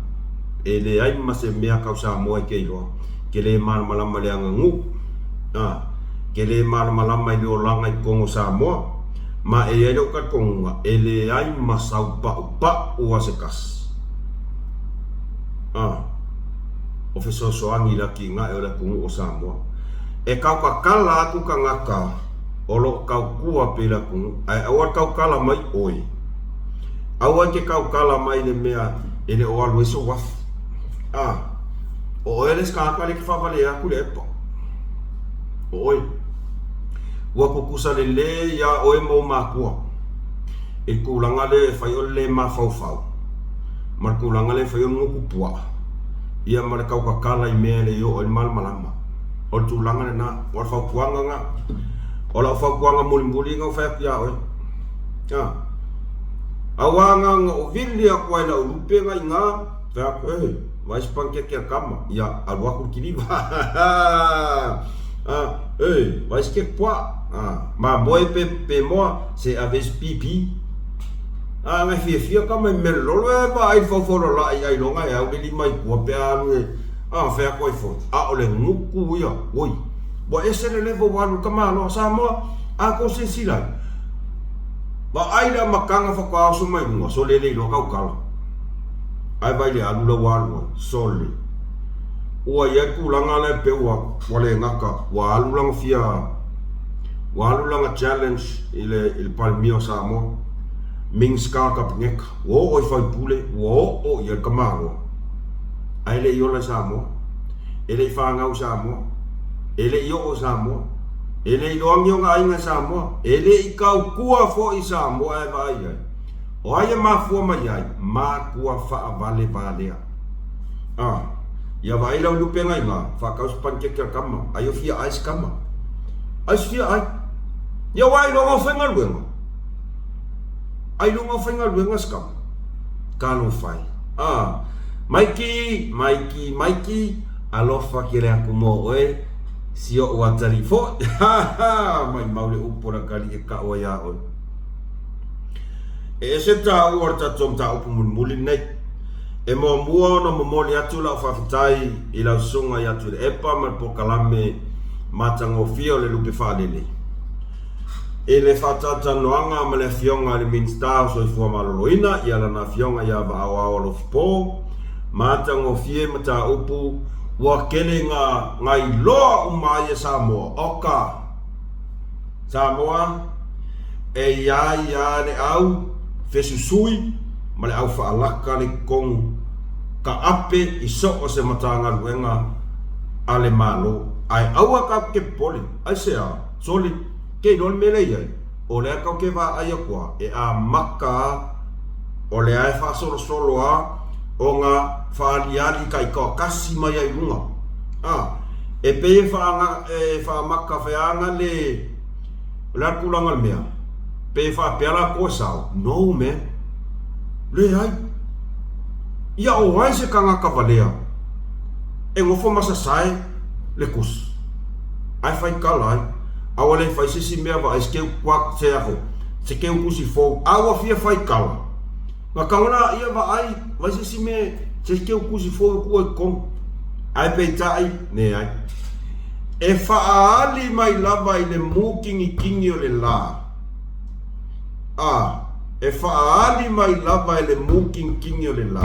e leai ma se mea tau Samoa e te iloa, ke le malamalama i le aganuu, a, ke le malamalama i le olaga i totonu o Samoa, ma e i ai lou talitonuga, e leai ma sau paupau a se tasi, a, o fesoasoani i le atinae o le atunuu o Samoa. E tautatala atu tagata o lo o tautua pea i le atunuu, ae aua le tautala mai oe. Aua e te tautala mai i le mea e le o alu ai sou afi. A, o oe le isi tagata lea e te faavalea atu le epa. O oe. Ua tutusa lelei iā oe ma ou matua i le tulaga lea e fai o le le mafaufau ma le tulaga lea e fai o le gutu puaa, ia ma le tautatala i mea e le i oo ai le malamalama. O le tulaga lena. O le fautuaga lena. O lau fautuaga mulimuli na ou fai atu iā oe. A, aua na ona ou vili atu ai i lau lupe na i ina, fai atu, e, vaai se panikeke a le tama, ia, alu atu le kiliva. A, e, vaai se keke puaa, a, mamoe pe, pe moa, se ave i se pipi. A, na fiafia tama i mea lololo, e vaai i le faufaulalai ailoga e au le lima i tua pe a alu e, a, fai atu ai foi, a o le gutu ia, oi, ua ese le level ua alu i le tamaloa Samoa, a tou silasila ai, Vaai le amataga faatoa oso mai luga, sole le iloa tautala. Ae vaai le alu la ua alu ai, sole. Ua i ai le tulaga lea pei ua, ua le gata, ua alu lana fia, ua alu lana challenge i le, i le Palemia o Samoa, Minista o le Kapeneta, ua oo i faipule, ua oo i ai le tamaloa. Ae le i ola i Samoa. E le i fanau i Samoa. E le i oo i Samoa. E le i iloa ni ona aiga i Samoa. E le i tautua foi i Samoa ae vaai ai. O ai e mafua mai ai? Matua faavalevalea. A, ia vaai lau lupega i ina, faatau se panikeke a le tama, ai o fia ai se tama. Ai se fia ai. Ia aua ailoga o faigaluega. Ailoga o faigaluega se tama. Talofa e. A, Maiki, Maiki, Maiki, alofa kele aku mo oe. Si oʻu atalii foi, ha ha, maʻimau le upu o le atalii e kaʻu ai iā ʻoe. E ese tāua o le tatou mataupu mulimuli lenei. E muamua ona momoli atu lau faafetai i lau susuga ia Tuilaepa ma le polokalame matagofie o le Lupe Faalele i le faatalatalanoaga ma le Afioga i le Minisita o Soifua Maloloina, ia lana Afioga ia Vaaoao Alofi Po. Matagofie mataupu ua tele nga nga iloa uma ai e Samoa oka Samoa e ia ia le au fesusui ma le au faalaka le totonu ka ape i soo se Matagaluega a le Malo ae aua tatou te popole aisea soli te iloa le mea lea iai o lea tatou te vaai atu a e amata a o lea e faasolosolo a ona faaliali taitoatasi mai ai i luga. A, e pei e faaga, e faamata feaga le, o le a le tulaga o le mea? Pe e faapea latou e sao? No man. Leai. Ia o ai se tagata valea e nofo ma sasae le tusi, ae fai tala ai, a ua le fai se isi mea vaai se keu, se aho, se keu tusi fou, a ua fia fai tala. Na tago la ia vaai, vaai se isi mea, se isi keu tusi fou e tuu ai i totonu. Ae peitai, leai. E faaali mai lava i le mukinikini o le la, a e faaali mai lava i le mukinikini o le la,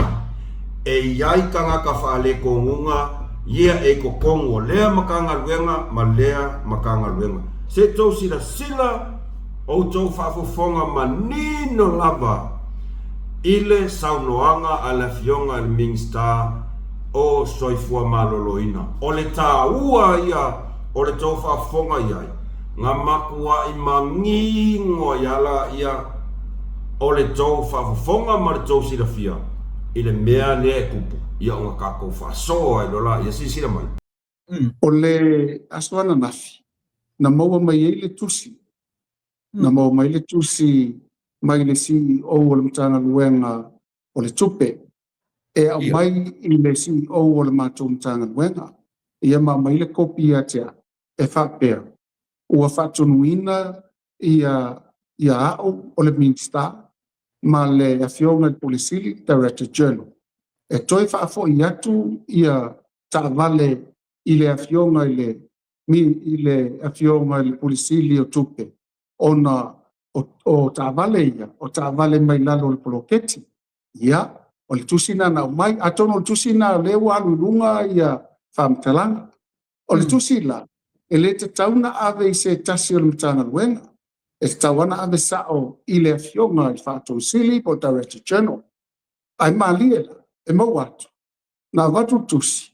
e i ai tagata faaletonuga ia e i totonu o lea Matagaluega ma lea Matagaluega. Se tou silasila outou faafofoga manino lava i le saunoaga a le Afioga i le Minisita o Soifua Maloloina. O le taua ia o le tou faafofoga i ai, na matuai manino ai lava laia o le tou faafofoga ma le tou silafia i le mea lea e tupu, ia ona tatou faasoa ai loa laia. Silasila mai. O le aso ananafi na maua mai ai le tusi. Na maua mai le tusi mai le CEO o le Matagaluega o le Tupe e aumai i le CEO o le matou Matagaluega, ia ma aumai le kopi ia te au e faapea, ua faatonuina ia au o le Minisita ma le Afioga i le Pule Sili, Director General, e toe faafoi atu ia taavale i le Afioga i le Pule Sili o Tupe, ona o taavale ia, o taavale mai lalo o le poloketi. Ia, o le tusi lena na aumai. Atonu o le tusi lena o lea ua alu i luga ia faamatalaga. O le tusi la, e le tatau ona ave i se tasi o le Matagaluega, e tatau lava ona ave sao i le Afioga i le Faatonu Sili po o le Director General. Ae malie la, e maua atu, na avatu le tusi,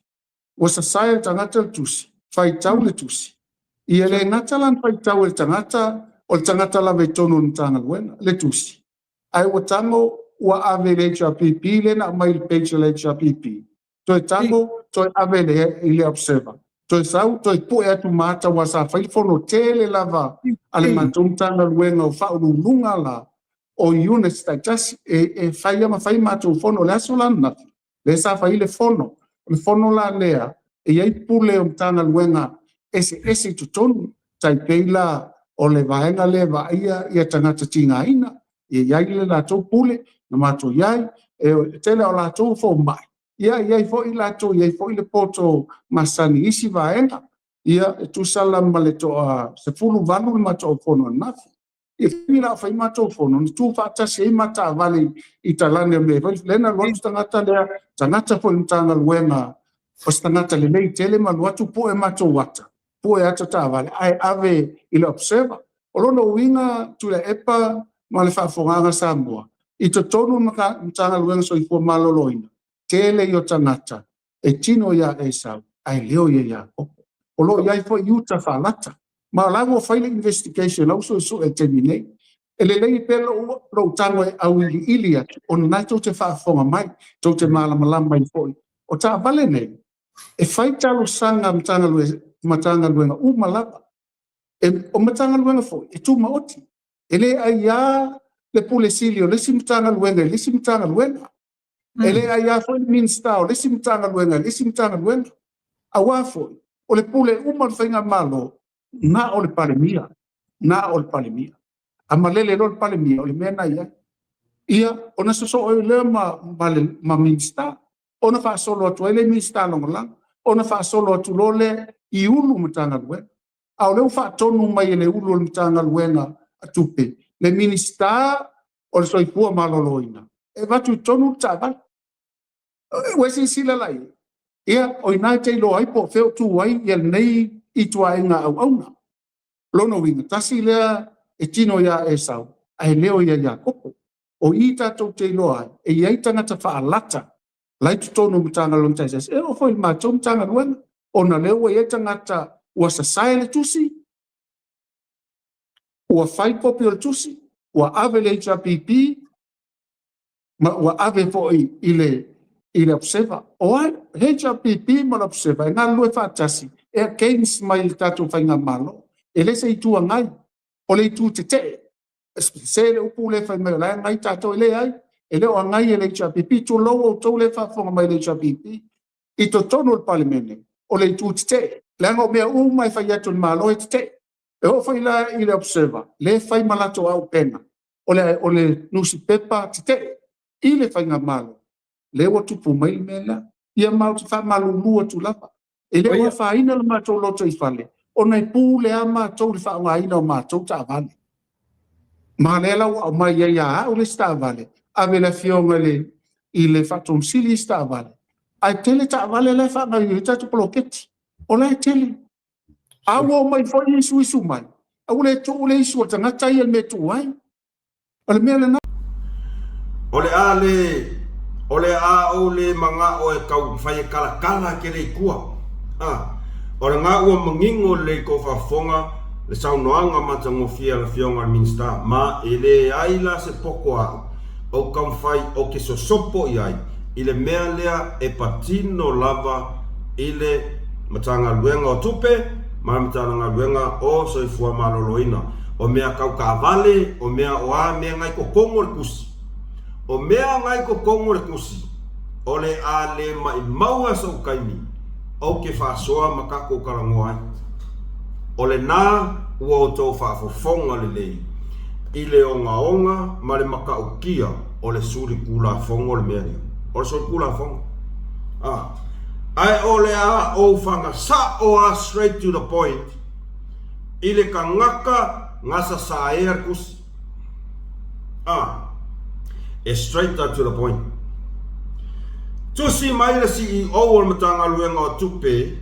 ua sasae e le tagata le tusi, faitau le tusi, ia le gata la na faitau e le tagata, o le tagata lava i totonu o le Matagaluega le tusi, ae ua tago ua ave i le HRPP lea na aumai i le page a le HRPP, toe tago toe ave i le Observer, toe sau toe pue atu ma ata, aua sa fai le fono tele lava a le matou Matagaluega o faauluuluga la o units taitasi, e fai lava ma fai matou fono. O le aso la ananafi lea sa fai le fono, o le fono la lea e i ai pule o Matagaluega eseese i totonu, tai pei la o le vaega lea e vaaia ia tagata tigaina, e i ai le latou pule na matou i ai, e tele o latou fomai, ia e i ai foi latou, e i ai foi le poto masani i isi vaega, ia e tusa la ma le toa 18 le matou fono ananafi. I le taimi la o fai matou fono, na tu faatasi ai ma taavale i talane o mea foi, lea na alu atu tagata lea, tagata foi o le Matagaluega, o se tagata lelei tele ma alu atu pue matou ata, pue ata taavale, ae ave i le Observer. O lona uiga Tuilaepa ma le faafofogaaga a Samoa, i totonu o le Matagaluega o le Soifua Maloloina, tele ia o tagata e tino ia Esau ae leo ia Iakopo. O lo o i ai foi uta faalata, ma o la ua fai le investigation, la ua suesue i le taimi nei. E lelei pea lou tago e auiliili atu, ona o lena tou te faafofoga mai, tou te malamalama ai foi. O taavale nei, e fai talosaga a Matagaluega uma lava. O Matagaluega foi e tumaoti, e le aia le Pule Sili o le isi Matagaluega i le isi Matagaluega. E le aia foi le Minisita o le isi Matagaluega i le isi Matagaluega. Aua foi, o le pule uma o le faigamalo, na o le Palemia, na o le Palemia. A malele loa le Palemia, o le mea lena e i ai. Ia, ona sosoo ai lea ma Minisita, ona faasolo atu ai lea i Minisita Lagolago, ona faasolo atu loa lea i Ulu Matagaluega. A o lea ua faatonu mai e le Ulu o le Matagaluega a Tupe, le Minisita o le Soifua Maloloina, e avatu i totonu le taavale. Ua e silasila la i ai? Ia, o i ina e te iloa ai po o fea o tu ai lenei ituaiga auauna. Lona uiga, tasi lea e tino ia Esau ae leo ia Iakopo. O i tatou te iloa ai, e i ai tagata faalata la i totonu o Matagaluega taitasi, e oo foi i le matou Matagaluega, ona o lea ua i ai tagata ua sasae le tusi, ua fai kopi o le tusi, ua ave i le HRPP, ma ua ave foi i le Observer. O ai? HRPP ma le Observer e galulue faatasi e against mai le tatou faigamalo. E le se Itu Agai, o le itu tetee. Se le upu lea fai mai o la e agai tatou, e leai, e le o agai e le HRPP. Tulou outou lea e faafofoga mai i le HRPP, i totonu o le Palemene, o le itu tetee, leaga o mea uma e fai atu e le Malo e tetee. E oo foi la i le Observer, lea e fai ma latou auupega, o le nusipepa tetee i le faigamalo, lea ua tupu mai le mea lea. Ia ma ou te faamalulu atu lava, e le o afaina le matou lotoifale, ona e pule lava matou i le faaaogaina o matou taavale. Ma o lea la ua aumai ai ia au le isi taavale, ave i le afioga i le Faatonu Sili isi taavale, ae tele taavale la e faagaoioi ai tatou poloketi. O la e tele. A ua omai foi isuisu mai, a ua le tuu le isu a le tagata ia i le mea e tuu ai. O le mea lena. O le a le, o le a ou le manao e tau fai e kalakala ke le i tua. A, o lena ua manino lelei i tou faafofoga le saunoaga matagofie a le Afioga i le Minisita, ma e leai la se poto aʻu ou taumafai ou te sosopo i ai i le mea lea e patino lava i le Matagaluega o Tupe ma le Matagaluega o Soifua Maloloina. O mea kau taavale, o mea o a mea ngai totonu o le tusi. O mea ngai totonu o le tusi, o le a le maimau a sou taimi ou te faasoa ma tatou talanoa ai. O lena ua outou faafofoga lelei i le ogaoga ma le matautia o le suli Tulafono o le mea lea. O le soli Tulafono. A. Ae o le a ou faga sa'o a straight to the point i le tagata gasasaea le tusi. A. E straight a to the point. Tusi mai le CEO o le Matagaluega o Tupe,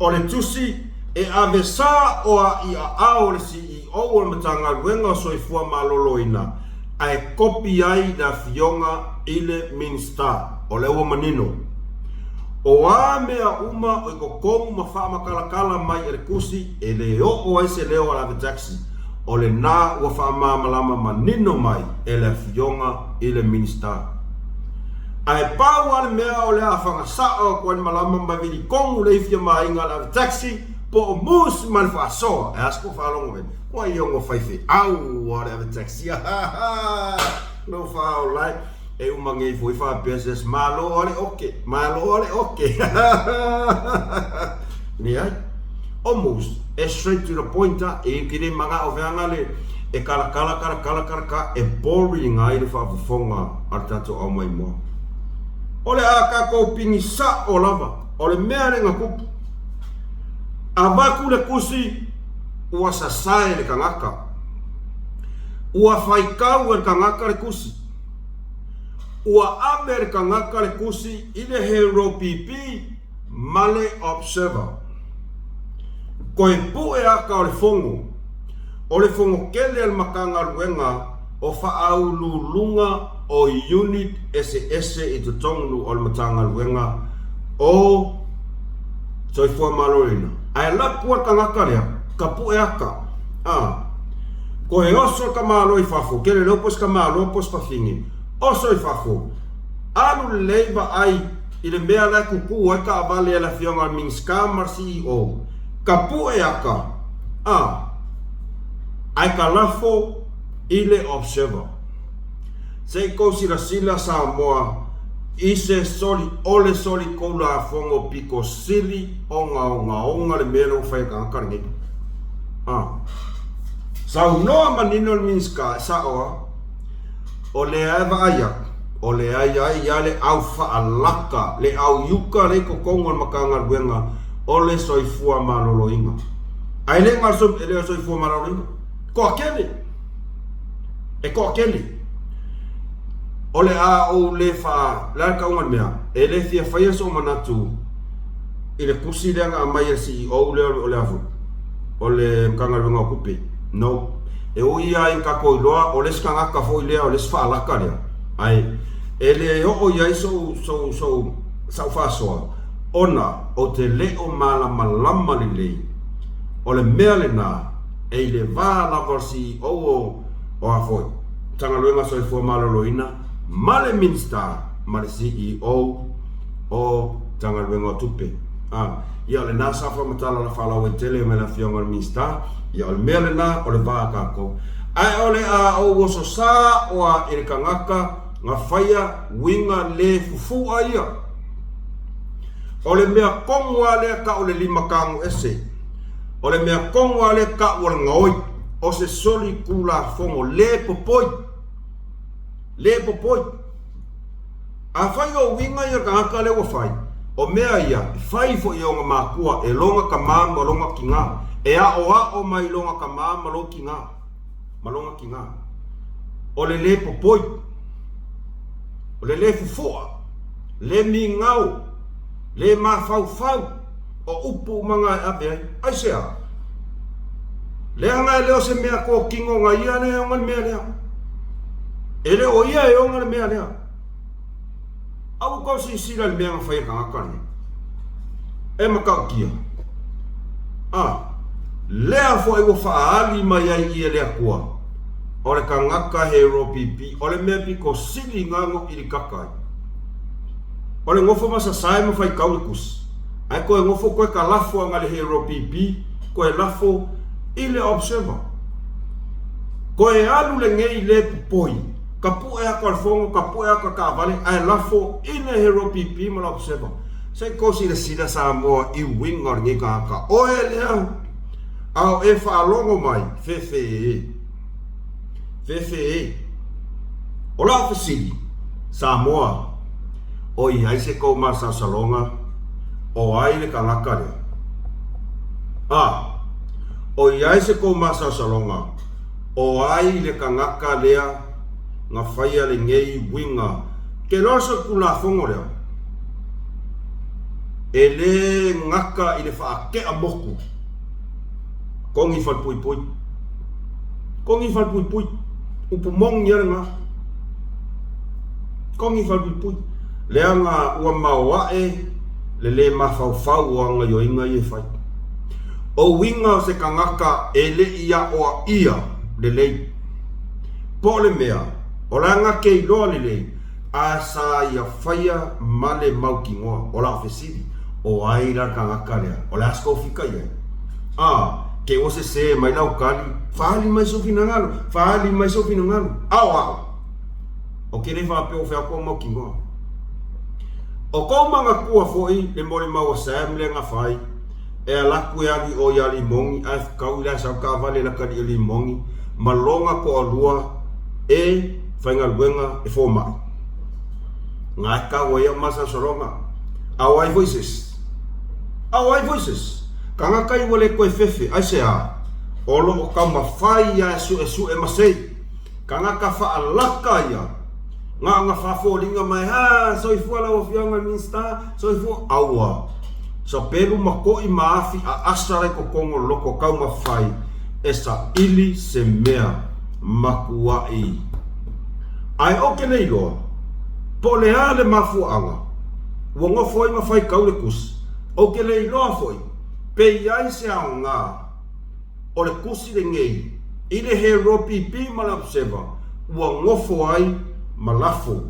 o le tusi e ave sa'o a i aao o le CEO o le Matagaluega o Soifua Maloloina ae kopi ai le Afioga i le Minisita. O lea ua manino. O a mea uma o i totonu ma faamatalatala mai e le tusi e le oo ai se leo a le ave taxi, o lena ua faamalamalama manino mai e le Afioga i le Minisita. Ae pau lava le mea o le a faga sao atu ai le malama ma vilitonu le ifi a Maaiga a le ave taxi po o Moose ma le faasoa. E a se kou faalogo vele? Ua iogo faifeau a le ave taxi. Lou faaola e. E uma nei foi faapea se asi, malo a le oke, malo a le oke. Leai. Almost, e straight to the point a, e ke le mana'o feaga le, e kala kala kala kala kala ka, e boring ai le faafofoga a le tatou au maimoa. O le a tatou pigi sa'o lava, o le mea lea na tupu. Avatu le tusi, ua sasae le tagata. Ua faitau e le tagata le tusi. Ua ave le tagata le tusi i le HRPP ma le Observer. Koe pue aka o le fono, o le fono tele a le Matagaluega o Faauluuluga o Unit eseese i totonu o le Matagaluega o Soifua Maloloina. Ae alu atu le tagata lea, ka pue aka, a. Koe oso ka malo i fafo, kele leo po se ka malo po se fafine, oso i fafo, alu lelei vaai i le mea la e kuku ai taavale a le afioga a le Minisita ma le CEO, ka pue aka, a, ae ka lafo i le Observer. Se i kou silasila Samoa i se soli ole soli kou lafogo piko sili ogaogaoga le mea lea ua fai e tagata lenei. A. Saunoa manino le Minisita, e sa'o a, o lea e vaai atu, o lea e i ai a le au faalaka, le au iuka lea i totonu o le Matagaluega o le Soifua Maloloina. Ae le na o le Soifua Maloloina, toatele, e toatele. O le a ou le faa, le a le tauga o le mea, e le fia faia sou manatu i le tusi lea na aumai e le CEO lea o le a foi, o le Matagaluega o Tupe. No. E ui lava ina tatou iloa o le isi tagata foi lea, o le isi faalaka lea, ae e le oo i ai sou, sou, sou, sau faasoa, ona ou te le o malamalama lelei. O le mea lena, e i le va lava o le CEO o, o a foi, Matagaluega o Soifua Maloloina ma le Minisita ma le CEO o Matagaluega o Tupe. A, ia o lena sa faamatala la faalauaitele mai le Afioga i le Minisita, ia o le mea lena o le va a tatou. Ae o le a ou oso sa'o a i le tagata na faia uiga le fufu'a ia. O le mea tonu a lea ta'u le lima tago ese. O le mea tonu a lea ta'u o le gaoi, o se soli Tulafono le popoi. Le popoi. Afai o uiga ia o le tagata lea ua fai, o mea ia e fai foi e ona makua, e lona tama ma lona tina, e aoao mai lona tama ma lou tina, ma lona tina. O le le popoi, o le le fufu'a, le migao, le mafaufau, o upu uma na e ave ai. Aisea? Leaga e le o se mea kōkino na ia lea e ona le mea lea. E le o ia e ona le mea lea. Aua kou silasila i le mea na fai e le tagata lenei. E matautia. A, lea foi ua faaali mai ai i e le Atua, o le tagata he ropipi, o le mea pito sili na i le kaka ai. O le nofo ma sasae ma faitau le tusi. Ae toe nofo koe ka lafo aga le HRPP, koe lafo i le Observer. Koe alu lenei le popoi, ka pu'e aka o le fono, ka pu'e aka o le taavale, ae lafo i le Hero PP ma le Observer. Se i tou silasila Samoa i uiga o lenei tagata. Oe lea, a o e faalogo mai, fefe e. Fefe e. O lau fesili, Samoa, o i ai se tou masalosaloga o ai le tagata lea? A, o i ai se tou masalosaloga o ai le tagata lea na faia lenei uiga? Ke loa se Tulafono lea e le gata i le faatea motu, Kogi falepuipui. Kogi falepuipui. Upu moni lava lena. Kogi falepuipui. Leaga ua maoae le le mafaufau o ana ioiga ia e fai. O uiga o se tagata e le i aoaia lelei. Po o le mea, o le aga ke iloa lelei, a sa ia faia ma le mautinoa. O lau fesili, o ai la le tagata lea? O le a se tou fika i ai? A, ke ua sesē mai lau tali, Faaali mai sou finagalo, faaali mai sou finagalo. A o au, ou te le faapea ua fai atu au mautinoa. O kou manatua foi le molimau a Sam lea na fai, e ala atu e alu i o iā Limogi ae fetaui la e sau taavale i lata alii o Limogi ma lona toalua e faigaluega e fomai. Na e tau ai au masalosaloga. A o ai foi se isi? A o ai foi se isi? Tagata i ua le toe fefe, aisea? O lo o taumafai ia e suesue ma sei. Tagata faalaka ia. Na ona faafoliga mai, Ha, soifua lau Afioga i le Minisita, soifua. Aua. Sapelu ma koʻi ma afi a asa la i totonu o le loko taumafai e saili se mea matuaʻi. Ae ou te le iloa po o le a le mafuaaga ua nofo ai ma faitau le tusi. Ou te le iloa foi pe i ai se aoga o le tusi lenei i le Hero PP ma le Observer ua nofo ai ma lafo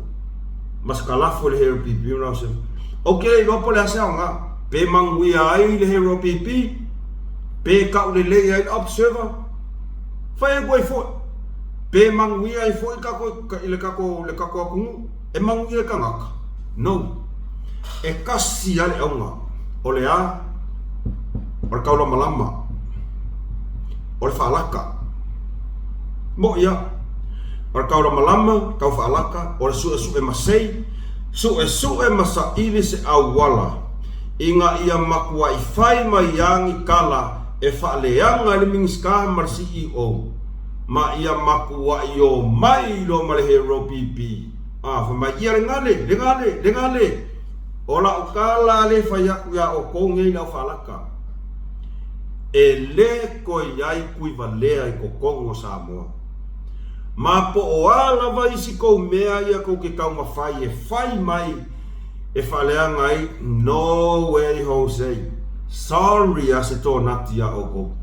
ma se kalafo i le Hero PP ma le Observer. Ou te le iloa po o le a se aoga, pe manuia ai le Hero PP, pe taulelei ai le Observer, fai atu ai foi. Pe manuia ai foi tatou i le tatou le tatou atunuu, e manuia le tagata? No. E kasi lava le auga, o le a? O le taulamalama, o le faalaka. Moʻi lava. O le taulamalama, tau faalaka, o le suesue masei, suesue ma saili se auala ina ia matuai fai mai lava ni tala e faaleaga ai le Minisita ma le CEO. Ma ia matuai o mai loa ma le Hero PP. A, fai mai ia le gale, le gale, le gale! O lau tala lea e fai atu iā outou nei le au faalaka. E le toe i ai kuivalea i totonu o Samoa. Ma po o a lava isi tou mea ia tou te taumafai e fai mai e faaleaga ai, no way Jose, sorry a se tonati iā outou.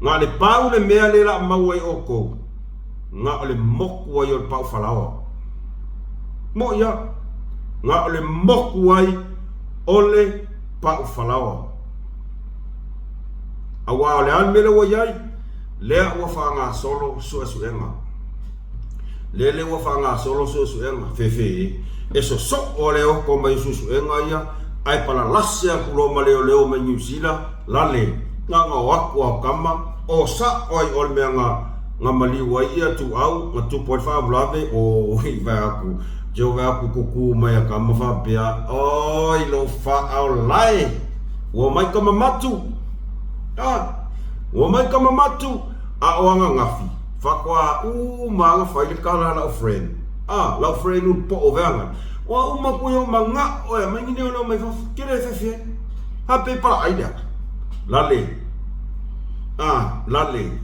Na o le pau le mea lea la maua i outou, na o le moku ai o le pau falaoa. Moʻi a, na o le moku ai o le pau falaoa. Aua o le a le mea lea ua i ai? Lea ua faagasolo suesuega. Lele ua faagasolo suesuega, fefe e sosoo le oko mai o suesuega ia, ae palalase atu loa ma leoleo mai Niu Sila, lale, na ona o atu a o tama, o sa'o ai o le mea na, na maliu ai ia Tuuau, na tupu ai le faalavelave, oi vae atu, teu vae atu kuku mai a tama faapea, oi lou faaolae, ua mai ka mamatu, a, ua mai ka mamatu, a o ananafi, faatoa uma ana fai le tala a lau friend, a, lau friend ulu po'o veaga, Ua uma koe o manga'o e mai ni leoleo mai fafo, ke le fefe ai. Ha pe pala ai lea. Lale. A, lale.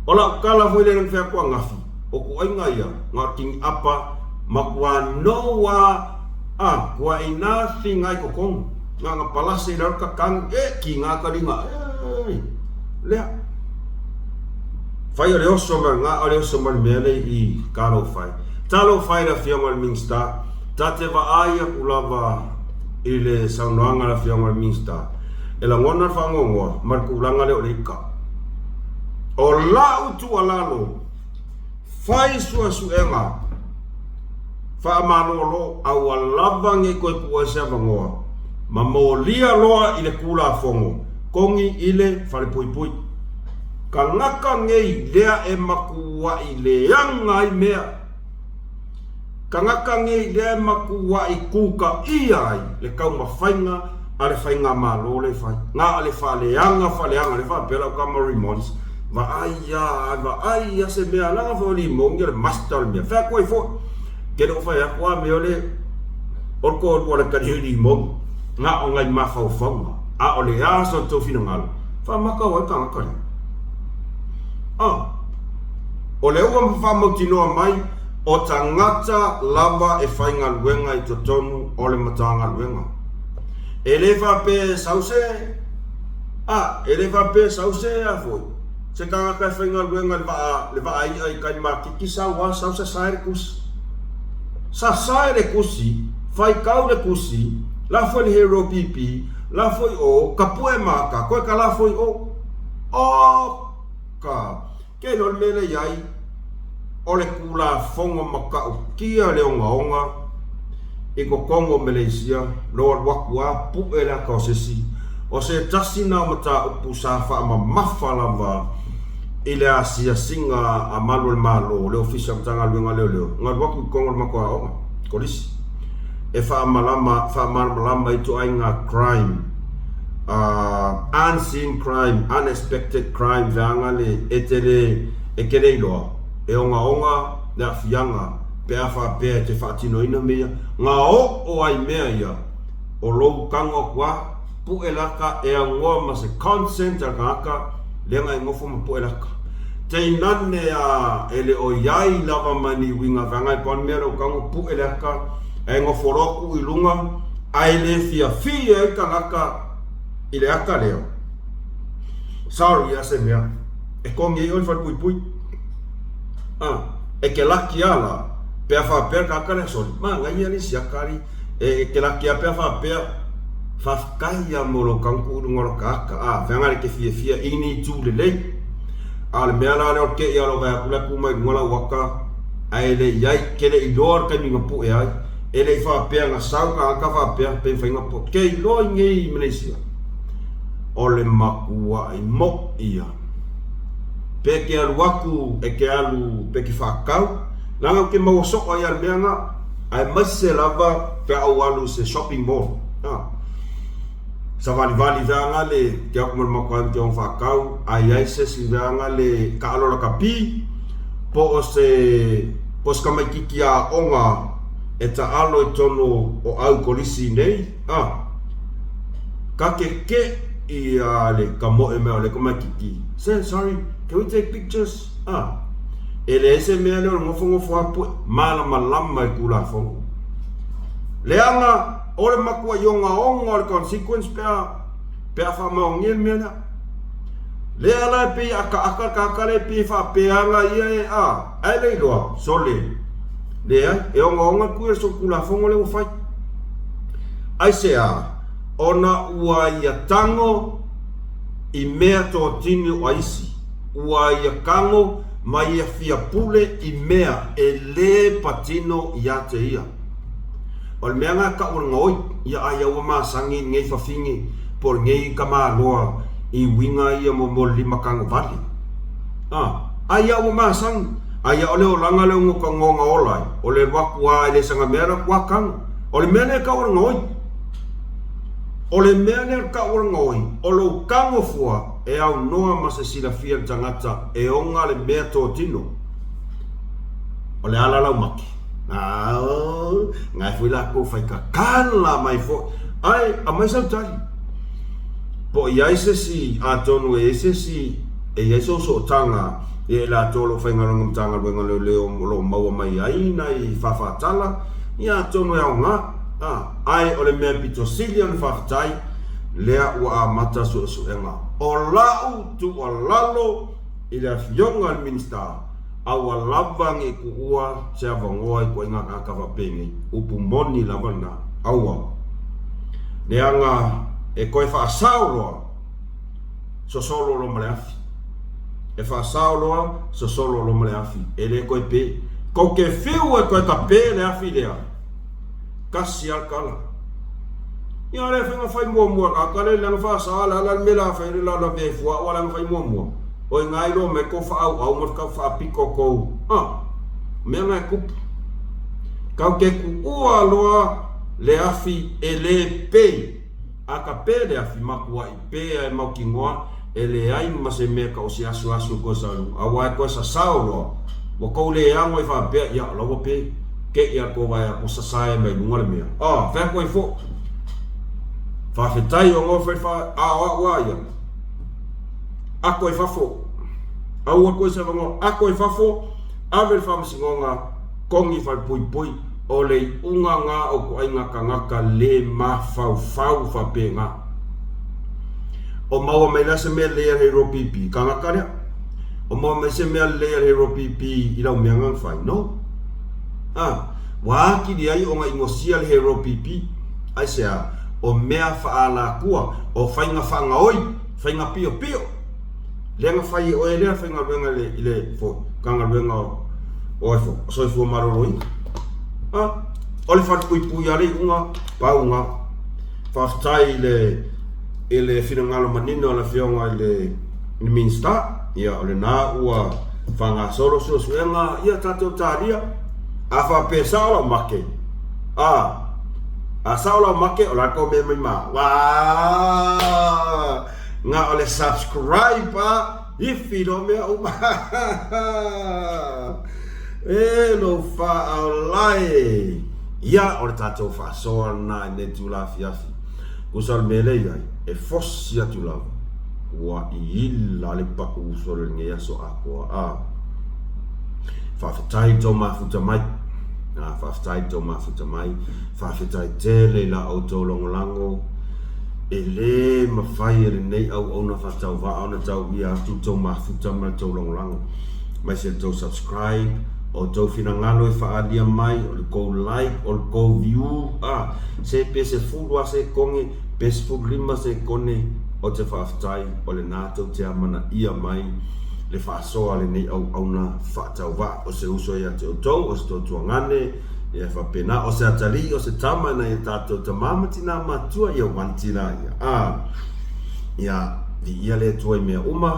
O lau tala foi le nang fea kua ngafi. O ku ainga ia, nga tingi apa, ma kua no a, a, kua i nothing ai kokong. Nga nga palase i lalo kakang, e, ki nga kalinga, e, lea. Fai o le oso ma, nga o le oso ma le mea le i ka lau fai. Talofa e le Afioga i le Minisita, ta te vaai aku lava i le saunoaga a le Afioga i le Minisita, e lagona le faanoanoa ma le tulaga lea o le ika. O la'u tuualalo, fai suesuega faamalolo aua lava ne i toe tuu ai se avanoa ma molia loa i le Tulafono togi i le falepuipui. Tagata nei lea e matuai leaga ai mea. Tagata nei lea e matuai tutaia ai le taumafaiga a le faigamalo lea e fai. Na o le faaleaga faaleaga lea faapea lau tama Remons, vaai a, vaai a se mea leaga foi o Limoni o le master o le mea. Fai atu ai foi, ke le o fai atu a mea o le o le toalua o le tali o Limoni, na o nai mafaufauga, a o le a so outou finagalo, faamata o ai tagata lea. Ah, o lea ua faamautinoa mai o tagata lava e faigaluega i totonu o le Matagaluega. E le faapea e sau se, a, e le faapea e sau se, a foi, se tagata e faigaluega i le vaa, le vaa i'a i tai maketi, sau a, sau sasae le tusi. Sasae le tusi, faitau le tusi, lafo i le Hero PP, lafo i o, tapue mata, toe ta lafo i o. Oka! Ke iloa le mea lea i ai, o le Tulafono matautia le ogaoga i totonu o Meleisia, lou alu atu a pue le ata o se isi, o se tasi na o mataupu sa faamamafa lava i le asiasiga a Malu o le Malo, le Ofisa Matagaluega o Leoleo, na alu atu i totonu o le matou aoga, kolisi, e faamalama, faamalamalama ituaiga crime, unseen crime, unexpected crime, feaga le e te le, e te le iloa, e ogaoga le aafiaga pe a faapea e te faatinoina mea ia, na oo ai mea ia o lou tago atu a pue laka e aunoa ma se consent a le tagata lea na e nofo ma pue laka. Tainane a e le o iai lava ma ni uiga feaga e pau le mea lea o tago pue le aka ae nofo loa tuu i luga ae le fiafia ai tagata i le aka lea. Sorry ia se mea e kogi ai oe le falepuipui. A, e ke laki a la, pe a faapea le tagata lea soli, manaia le isi aka ali, e ke laki a pe a faapea, faafetai a mo lou tago tuu i luga o laka aka, a, feaga le ke fiafia i ni itu lelei. A o le mea la lea o le te i a lou vae atu la tuu mai i luga lau aka, ae le i ai, ke le i iloa le taimi na pue ai, e le i faapea na sau tagata faapea pe mafai na pue, ke iloa i nei i Malaysia, o le matuai moʻi ia. Pe ke alu aku e ke alu pe ke faatau, leaga ou te maua soo ai a le mea na, aemaise lava pe a ou alu i se shopping mall. A, savalivali veaga le ke aku ma le matou aiga ke ono faatau, a i ai se isi veaga le taalo lakapi, po o se po o se tamaititi aoga e taalo i totonu o au kolisi nei, a, ka kekeʻi a le kamoe mai o le tamaititi, Sir, sorry, can we take pictures? A, e leai se mea lea o le nofonofo a pue, malamalama i le Tulafono. Leaga o le matuai ogaoga o le consequence pe a, pe a faamaonia le mea lea. Lea la e pei e akaaka le tagata lea e pei e faapea ia e a, ae le iloa, sole, leai, e ogaoga le tui o le solitulafono lea ua fai. Aisea? Ona ua ia tago i mea totini o aisi, ua ia tago ma ia fia pule i mea e le patino ia te ia. O le mea na tau o le gaoi, ia ai a ua masani i lenei fafine po o lenei tamaloa i uiga ia mo mo le limatago vale. A, ai a ua masani, ai a o le olaga lea o ka goga ola ai, o le alu atu a e le saga mea alu atu a tago. O le mea lea e tau o le gaoi. O le mea lea e tau o le gaoi, o lou tago fua e aunoa ma se silafia le tagata e oga le mea totino. O le ala lau make. Ao, ngai foi lakou fai kakala mai foi. Ae, aumai sau tali. Po o i ai se isi, atonu e i ai se isi, e i ai se osootaga ia i latou o lo o faigaluega i Matagaluega o Leoleo o lo o maua mai ai nai faafaatala, ia atonu e aoga. A, ae o le mea pito sili ona faafetai, lea ua amata suesuega. O lau tuualalo i le Afioga i le Minisita, Aua lava ne i tuua se avanoa i ituaiga tagata faapenei. Upu moni lava lena. Aua. Leaga e toe faasao loa, sosolo loa ma le afi. E faasao loa, sosolo loa ma le afi, e le toe pe. Kou te fiu e toe tape le afi lea, tasi lava le tala. Ia le faiga fai muamua a tagata lea leaga faasa le a le mea la fai le lavelavea ai fua aua leaga fai muamua. O i ina iloa mai kou faaauau ma le tau faapito o kou a mea na e tupu. Tau te tuua loa le afi e le pe. A ka pe le afi, matuai pe a e mautinoa e leai ma se mea tau o se asuasu e toe sau i luga, aua e toe sasao loa, ua tou le ano ai faapea, ia, o la ua pe, te i a tou vae atu sasae mai luga le mea. A, fai atu ai foi. Faafetai ona o fai le fa, a o au a ia, ato i fafo. Aua toe se avanoa, ato i fafo, ave i le faamasinoga, togi falepuipui, o le iuga na o ituaiga tagata le mafaufau faapena. O maua mai la se mea lelei a le Hero PP, tagata lea. O maua mai se mea lelei a le Hero PP i lau mea na na fai? No. A, ua atili ai ona inosia le Hero PP. Aisea? O mea faaalatua, o faiga faagaoi, faiga piopio. Lea na fai e oe lea faigaluega i le, i le fo, Matagaluega o, o, o Soifua Maloloina. A, o le falepuipui a le iuga, pau na. Faafetai i le, i le finagalo manino a le Afioga i le, i le Minisita. Ia, o lena ua faagasolo suesuega, ia tatou talia. A faapea e sao lau make, a, a sao lau make, o le a le tou mea mai ma au? Aa! Na o le subscribe a ifi loa mea uma. E lou faaola e! Ia, o le tatou faasoa lena i lenei itula afiafi. Tusa o le mea lea e i ai, e fosi atu lava, ua iila le pau solo i lenei aso atoa. A, faafetai i tou mafuta mai. A, faafetai i tou mafuta mai. Faafetai tele i la outou lagolago. E le mafai e lenei auauna faatauvaa ona tauia atu le tou mafuta ma le tou lagolago, aemaise le tou subscribe, o tou finagalo e faaalia mai, o le tou like, o le tou view, a, se pe 10 lava sekone, pe 15 sekone, ou te faafetai o lena tou te amanaia mai le faasoa a lenei auauna faatauvaa. O se uso ia te outou, o se tou tuagane, Ia faapena, o se atalii, o se tama nai a tatou tamā ma tinā matua, ia wanti la ia. A, ia, viia le Atua i mea uma.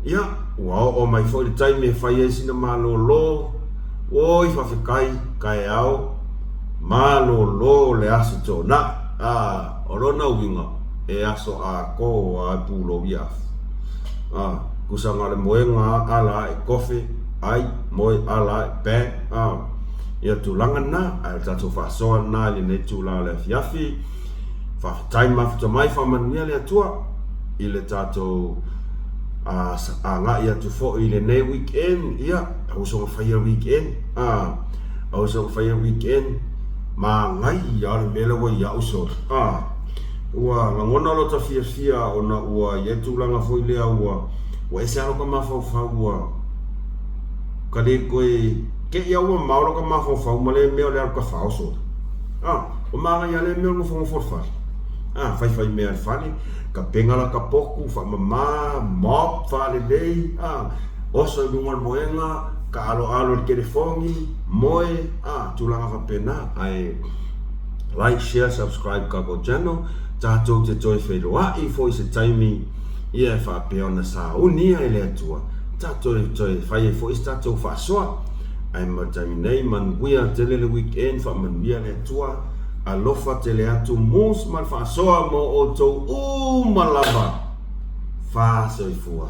Ia, ua oo mai foi le taimi e fai ai sina malōlō. Oi, faafetai, taeao, malōlō le Aso Toonai. A, o lona uiga, e aso atoa e pulou ia afu. A, tusa na o le moega ala ae kofe, ai, moe ala ae, bang, a. Ia tulaga lena, ae o le tatou faasoa lena i lenei itula o le afiafi. Faafetai mafuta mai, faamanuia le Atua i le tatou agai atu foi i lenei weekend. Ia, aua soona faia weekend, aua soona faia weekend. Manaia le mea lea ua i au soli. Ua lagona lota fiafia ona ua i ai tulaga foi lea ua ua ese lava lota mafaufau ua ka le toe Te i au mamao lota mafaufau ma lea mea o le alu tafao soli. A, ua manaia lea mea o le nofonofo o le fale. A, faifai mea i le fale, tapena lata potu, faamama, mop, faalelei, a, oso i luga o le moega, taaloalo i le telefoni, moe, a, tulaga faapena. Ae like, share, subscribe tatou channel, tatou te toe feiloai foi i se taimi ia e faapea ona saunia e le Atua. Tatou e toe fai ai foi se tatou faasoa. Ae mo le taimi nei, manuia tele le weekend, faamanuia le Atua, alofa tele atu mus ma le faasoa mo outou uma lava. Fa soifua.